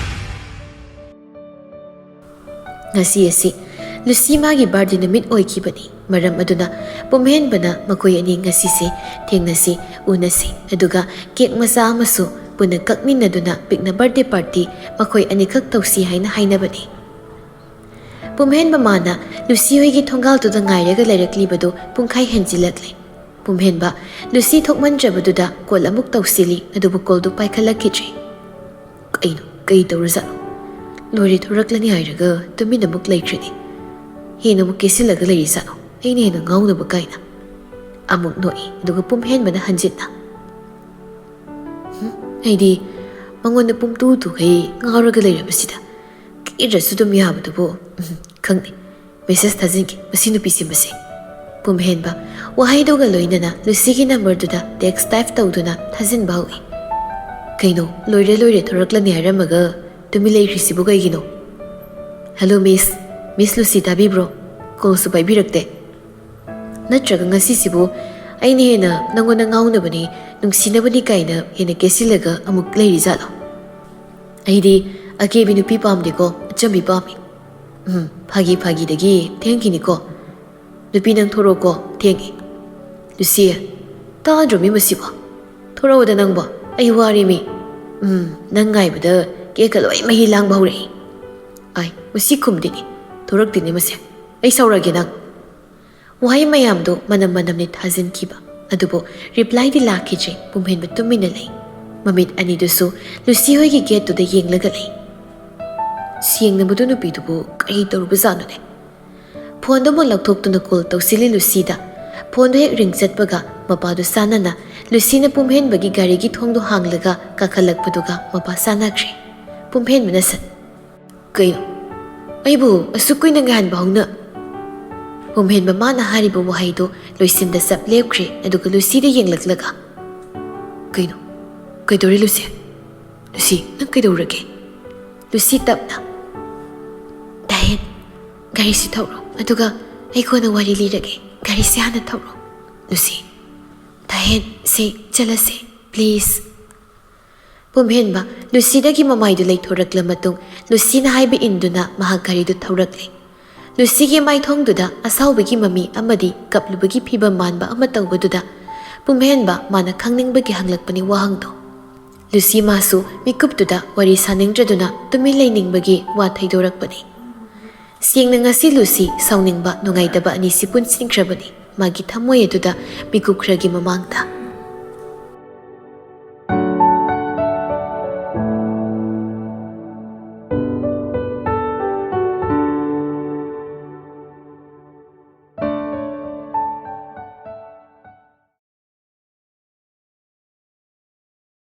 ꯉꯁꯤ ꯑꯁꯤ ꯂꯨꯁꯤ ꯃꯥꯒꯤ ꯕꯥꯔꯗꯦ ꯅꯨꯃꯤꯠ ꯑꯣꯏꯈꯤꯕꯅꯤ꯫ ꯃꯔꯝ ꯑꯗꯨꯅ ꯄꯨꯝꯍꯦꯟꯕꯅ ꯃꯈꯣꯏ ꯑꯅꯤ ꯉꯁꯤꯁꯦ ꯊꯦꯡꯅꯁꯤ, ꯎꯅꯁꯤ, ꯑꯗꯨꯒ ꯀꯦꯛ ꯃꯆꯥ ꯑꯃꯁꯨ ꯄꯨꯟꯅ ꯀꯛꯃꯤꯟꯅꯗꯨꯅ ꯄꯤꯛꯅ ꯕꯥꯔꯗꯦ ꯄꯥꯔꯇꯤ ꯃꯈꯣꯏ ꯑꯅꯤꯈꯛ ꯇꯧꯁꯤ ꯍꯥꯏꯅ ꯍꯥꯏꯅꯕꯅꯤ꯫ ꯄꯨꯝꯍꯦꯟꯕ ꯃꯥꯅ ꯂꯨꯁꯤ ꯍꯣꯏꯒꯤ ꯊꯣꯡꯒꯥꯜꯗꯨꯗ ꯉꯥꯏꯔꯒ ꯂꯩꯔꯛꯂꯤꯕꯗꯨ ꯄꯨꯡꯈꯥꯏ ꯍꯦꯟꯖꯤꯜꯂꯛꯂꯦ꯫ ꯄꯨꯝꯍꯦꯟꯕ ꯂꯨꯁꯤ ꯊꯣꯛꯃꯟꯗ꯭ꯔꯕꯗꯨꯗ ꯀꯣꯜ ꯑꯃꯨꯛ ꯇꯧꯁꯤꯜꯂꯤ, ꯑꯗꯨꯕꯨ ꯀꯣꯜꯗꯨ ꯄꯥꯏꯈꯠꯂꯛꯈꯤꯗ꯭ꯔꯦ꯫ "ꯀꯩꯅꯣ, ꯀꯩ ꯇꯧꯔꯖꯥꯠꯅꯣ? ꯂꯣꯏꯔꯦ, ꯊꯣꯔꯛꯂꯅꯤ ꯍꯥꯏꯔꯒ ꯇꯨꯃꯤꯟꯅ ꯑꯃꯨꯛ ꯂꯩꯈ꯭ꯔꯦꯅꯦ꯫ ꯍꯦꯟꯅ ꯑꯃꯨꯛ ꯀꯦꯁꯤꯜꯂꯒ ꯂꯩꯔꯤꯖꯥꯠꯅꯣ? ꯑꯩꯅ ꯍꯦꯟꯅ ꯉꯥꯎꯅꯕ ꯀꯥꯏꯅ?" ꯑꯃꯨꯛ ꯅꯣꯛꯏ, ꯑꯗꯨꯒ ꯄꯨꯝꯍꯦꯟꯕꯅ ꯍꯟꯖꯤꯟꯅ, "ꯍꯨꯝ, ꯑꯩꯗꯤ ꯃꯉꯣꯟꯗ ꯄꯨꯡꯇꯨ ꯇꯨꯈꯩ ꯉꯥꯎꯔꯒ ꯂꯩꯔꯕꯁꯤꯗ꯫ ꯀꯦꯗ꯭ꯔꯁꯨ ꯑꯗꯨꯝ ꯌꯥꯕꯗꯨꯕꯨ꯫ ꯎꯝ, ꯈꯪꯗꯦ꯫ ꯃꯦꯁꯦꯖ ꯊꯥꯖꯤꯟꯒꯦ ꯃꯁꯤ ꯅꯨꯄꯤꯁꯦ ꯃꯁꯦ꯫" ꯄꯨꯝꯍꯦꯟꯕ ꯋꯥꯍꯩꯗꯨꯒ ꯂꯣꯏꯅꯅ ꯂꯨꯁꯤꯒꯤ ꯅꯝꯕꯔꯗꯨꯗ ꯇꯦꯛꯁ ꯇꯥꯏꯞ ꯇꯧꯗꯨꯅ ꯊꯥꯖꯤꯟꯕ ꯍꯧꯏ꯫ "ꯀꯩꯅꯣ, ꯂꯣꯏꯔꯦ ꯂꯣꯏꯔꯦ ꯊꯣꯔꯛꯂꯅꯤ ꯍꯥꯏꯔꯝꯃꯒ ꯇꯨꯃꯤꯟ ꯂꯩꯈ꯭ꯔꯤꯁꯤꯕꯨ ꯀꯩꯒꯤꯅꯣ? ꯍꯜꯂꯣ ꯃꯤꯁ, ꯃꯤꯁ ꯂꯨꯁꯤ ꯇꯥꯕꯤꯕ꯭ꯔꯣ? ꯀꯣꯜꯁꯨ ꯄꯥꯏꯕꯤꯔꯛꯇꯦ꯫ ꯅꯠꯇ꯭ꯔꯒ ꯉꯁꯤꯁꯤꯕꯨ ꯑꯩꯅ ꯍꯦꯟꯅ ꯅꯪꯉꯣꯟꯗ ꯉꯥꯎꯅꯕꯅꯤ, ꯅꯨꯡꯁꯤꯅꯕꯅꯤ ꯀꯥꯏꯅ ꯍꯦꯟꯅ ꯀꯦꯁꯤꯜꯂꯒ ꯑꯃꯨꯛ ꯂꯩꯔꯤꯖꯥꯠꯂꯣ?" "ꯑꯩꯗꯤ ꯑꯀꯦꯕꯤ ꯅꯨꯄꯤ ꯄꯥꯝꯗꯦꯀꯣ, ꯑꯆꯝꯕꯤ ꯄꯥꯝꯃꯤ꯫" "ꯎꯝ, ꯐꯥꯒꯤ ꯐꯥꯒꯤꯗꯒꯤ ꯊꯦꯡꯈꯤꯅꯤꯀꯣ꯫ ꯅꯨꯄꯤ ꯅꯪ ꯊꯣꯔꯛꯑꯣꯀꯣ, ꯊꯦꯡꯉꯦ꯫" "ꯂꯨꯁꯤ, ꯇꯥꯗ꯭ꯔꯣ ꯃꯤ ꯃꯁꯤꯕꯣ? ꯊꯣꯔꯛꯑꯣꯗ ꯅꯪꯕꯣ, ꯑꯩ ꯋꯥꯔꯦ ꯃꯤ꯫ ꯎꯝ, ꯅꯪ ꯉꯥꯏꯕꯗ ꯀꯦꯛꯀ ꯂꯣꯏ ꯃꯍꯤ ꯂꯥꯡꯕ ꯍꯧꯔꯛꯏ꯫ ꯑꯥꯏ, ꯃꯁꯤ ꯈꯨꯝꯗꯦꯅꯦ, ꯊꯣꯔꯛꯇꯦꯅꯦ ꯃꯁꯦ꯫ ꯑꯩ ꯁꯥꯎꯔꯒꯦ ꯅꯪ꯫" ꯋꯥꯍꯩ ꯃꯌꯥꯝꯗꯨ ꯃꯅꯝ ꯃꯅꯝꯅꯤ ꯊꯥꯖꯤꯟꯈꯤꯕ, ꯑꯗꯨꯕꯨ ꯔꯤꯄ꯭ꯂꯥꯏꯗꯤ ꯂꯥꯛꯈꯤꯗ꯭ꯔꯦ꯫ ꯄꯨꯝꯍꯦꯟꯕ ꯇꯨꯃꯤꯟꯅ ꯂꯩ꯫ ꯃꯃꯤꯠ ꯑꯅꯤꯗꯨꯁꯨ ꯂꯨꯁꯤ ꯍꯣꯏꯒꯤ ꯒꯦꯠꯇꯨꯗ ꯌꯦꯡꯂꯒ ꯂꯩ꯫ ꯁꯦꯡꯅꯕꯗꯨ ꯅꯨꯄꯤꯗꯨꯕꯨ ꯀꯔꯤ ꯇꯧꯔꯨꯕꯖꯥꯠꯅꯣꯅꯦ? ꯐꯣꯟꯗꯨ ꯑꯃꯨꯛ ꯂꯧꯊꯣꯛꯇꯨꯅ ꯀꯣꯜ ꯇꯧꯁꯤꯜꯂꯤ ꯂꯨꯁꯤꯗ꯫ ꯐꯣꯟꯗꯨ ꯍꯦꯛ ꯔꯤꯡ ꯆꯠꯄꯒ ꯃꯄꯥꯗꯨ ꯆꯥꯟꯅꯅ ꯂꯨꯁꯤꯅ ꯄꯨꯝꯍꯦꯟꯕꯒꯤ ꯒꯥꯔꯤꯒꯤ ꯊꯣꯡꯗꯨ ꯍꯥꯡꯂꯒ ꯀꯥꯈꯠꯂꯛꯄꯗꯨꯒ ꯃꯄꯥ ꯆꯥꯟꯅꯈ꯭ꯔꯦ꯫ ꯄꯨꯝꯍꯦꯟꯕꯅ ꯁꯠ, "ꯀꯩꯅꯣ? ꯑꯩꯕꯨ ꯑꯁꯨꯛ ꯀꯨꯏꯅ ꯉꯥꯏꯍꯟꯕ ꯍꯧꯅ?" ꯄꯨꯝꯍꯦꯟꯕ ꯃꯥꯅ ꯍꯥꯏꯔꯤꯕ ꯋꯥꯍꯩꯗꯨ ꯂꯣꯏꯁꯤꯟꯗ ꯆꯞ ꯂꯦꯞꯈ꯭ꯔꯦ, ꯑꯗꯨꯒ ꯂꯨꯁꯤꯗ ꯌꯦꯡꯂꯛꯂꯒ, "ꯀꯩꯅꯣ? ꯀꯩꯗꯧꯔꯦ ꯂꯨꯁꯤ? ꯂꯨꯁꯤ, ꯅꯪ ꯀꯩꯗꯧꯔꯒꯦ?" ꯂꯨꯁꯤ ꯇꯞꯅ, "ꯇꯥꯍꯦꯟ, ꯒꯥꯔꯤꯁꯤ ꯊꯧꯔꯣ, ꯑꯗꯨꯒ ꯑꯩ ꯀꯣꯟꯅ ꯋꯥꯔꯤ ꯂꯤꯔꯒꯦ꯫ ꯒꯥꯔꯤꯁꯤ ꯍꯥꯟꯅ ꯊꯧꯔꯣ, ꯂꯨꯁꯤ꯫ ꯇꯥꯍꯦꯟ, ꯁꯦ, ꯆꯠꯂꯁꯦ, ꯄ꯭ꯂꯤꯖ꯫" ꯄꯨꯝꯍꯦꯟꯕ ꯂꯨꯁꯤꯗꯒꯤ ꯃꯃꯥꯏꯗꯨ ꯂꯩꯊꯣꯔꯛꯂ ꯃꯇꯨꯡ, ꯂꯨꯁꯤꯅ ꯍꯥꯏꯕ ꯏꯟꯗꯨꯅ ꯃꯍꯥꯛ ꯒꯥꯔꯤꯗꯨ ꯊꯧꯔꯛꯂꯦ꯫ ꯂꯨꯁꯤꯒꯤ ꯃꯥꯏꯊꯣꯡꯗꯨꯗ ꯑꯁꯥꯎꯕꯒꯤ ꯃꯃꯤ ꯑꯃꯗꯤ ꯀꯞꯂꯨꯕꯒꯤ ꯐꯤꯕꯝ ꯃꯥꯟꯕ ꯑꯃ ꯇꯧꯕꯗꯨꯗ, ꯄꯨꯝꯍꯦꯟꯕ ꯃꯥꯅ ꯈꯪꯅꯤꯡꯕꯒꯤ ꯍꯪꯂꯛꯄꯅꯤ ꯋꯥꯍꯪꯗꯣ꯫ ꯂꯨꯁꯤ ꯃꯥꯁꯨ ꯃꯤꯀꯨꯞꯇꯨꯗ ꯋꯥꯔꯤ ꯁꯥꯅꯤꯡꯗ꯭ꯔꯗꯨꯅ ꯇꯨꯃꯤꯟ ꯂꯩꯅꯤꯡꯕꯒꯤ ꯋꯥ ꯊꯩꯗꯣꯔꯛꯄꯅꯤ꯫ ꯁꯦꯡꯅ, ꯉꯁꯤ ꯂꯨꯁꯤ ꯁꯥꯎꯅꯤꯡꯕ, ꯅꯨꯡꯉꯥꯏꯇꯕ ꯑꯅꯤꯁꯤ ꯄꯨꯟꯁꯤꯟꯈ꯭ꯔꯕꯅꯤ꯫ ꯃꯥꯒꯤ ꯊꯃꯣꯏ ꯑꯗꯨꯗ ꯃꯤꯀꯨꯞ ꯈꯔꯒꯤ ꯃꯃꯥꯡꯗ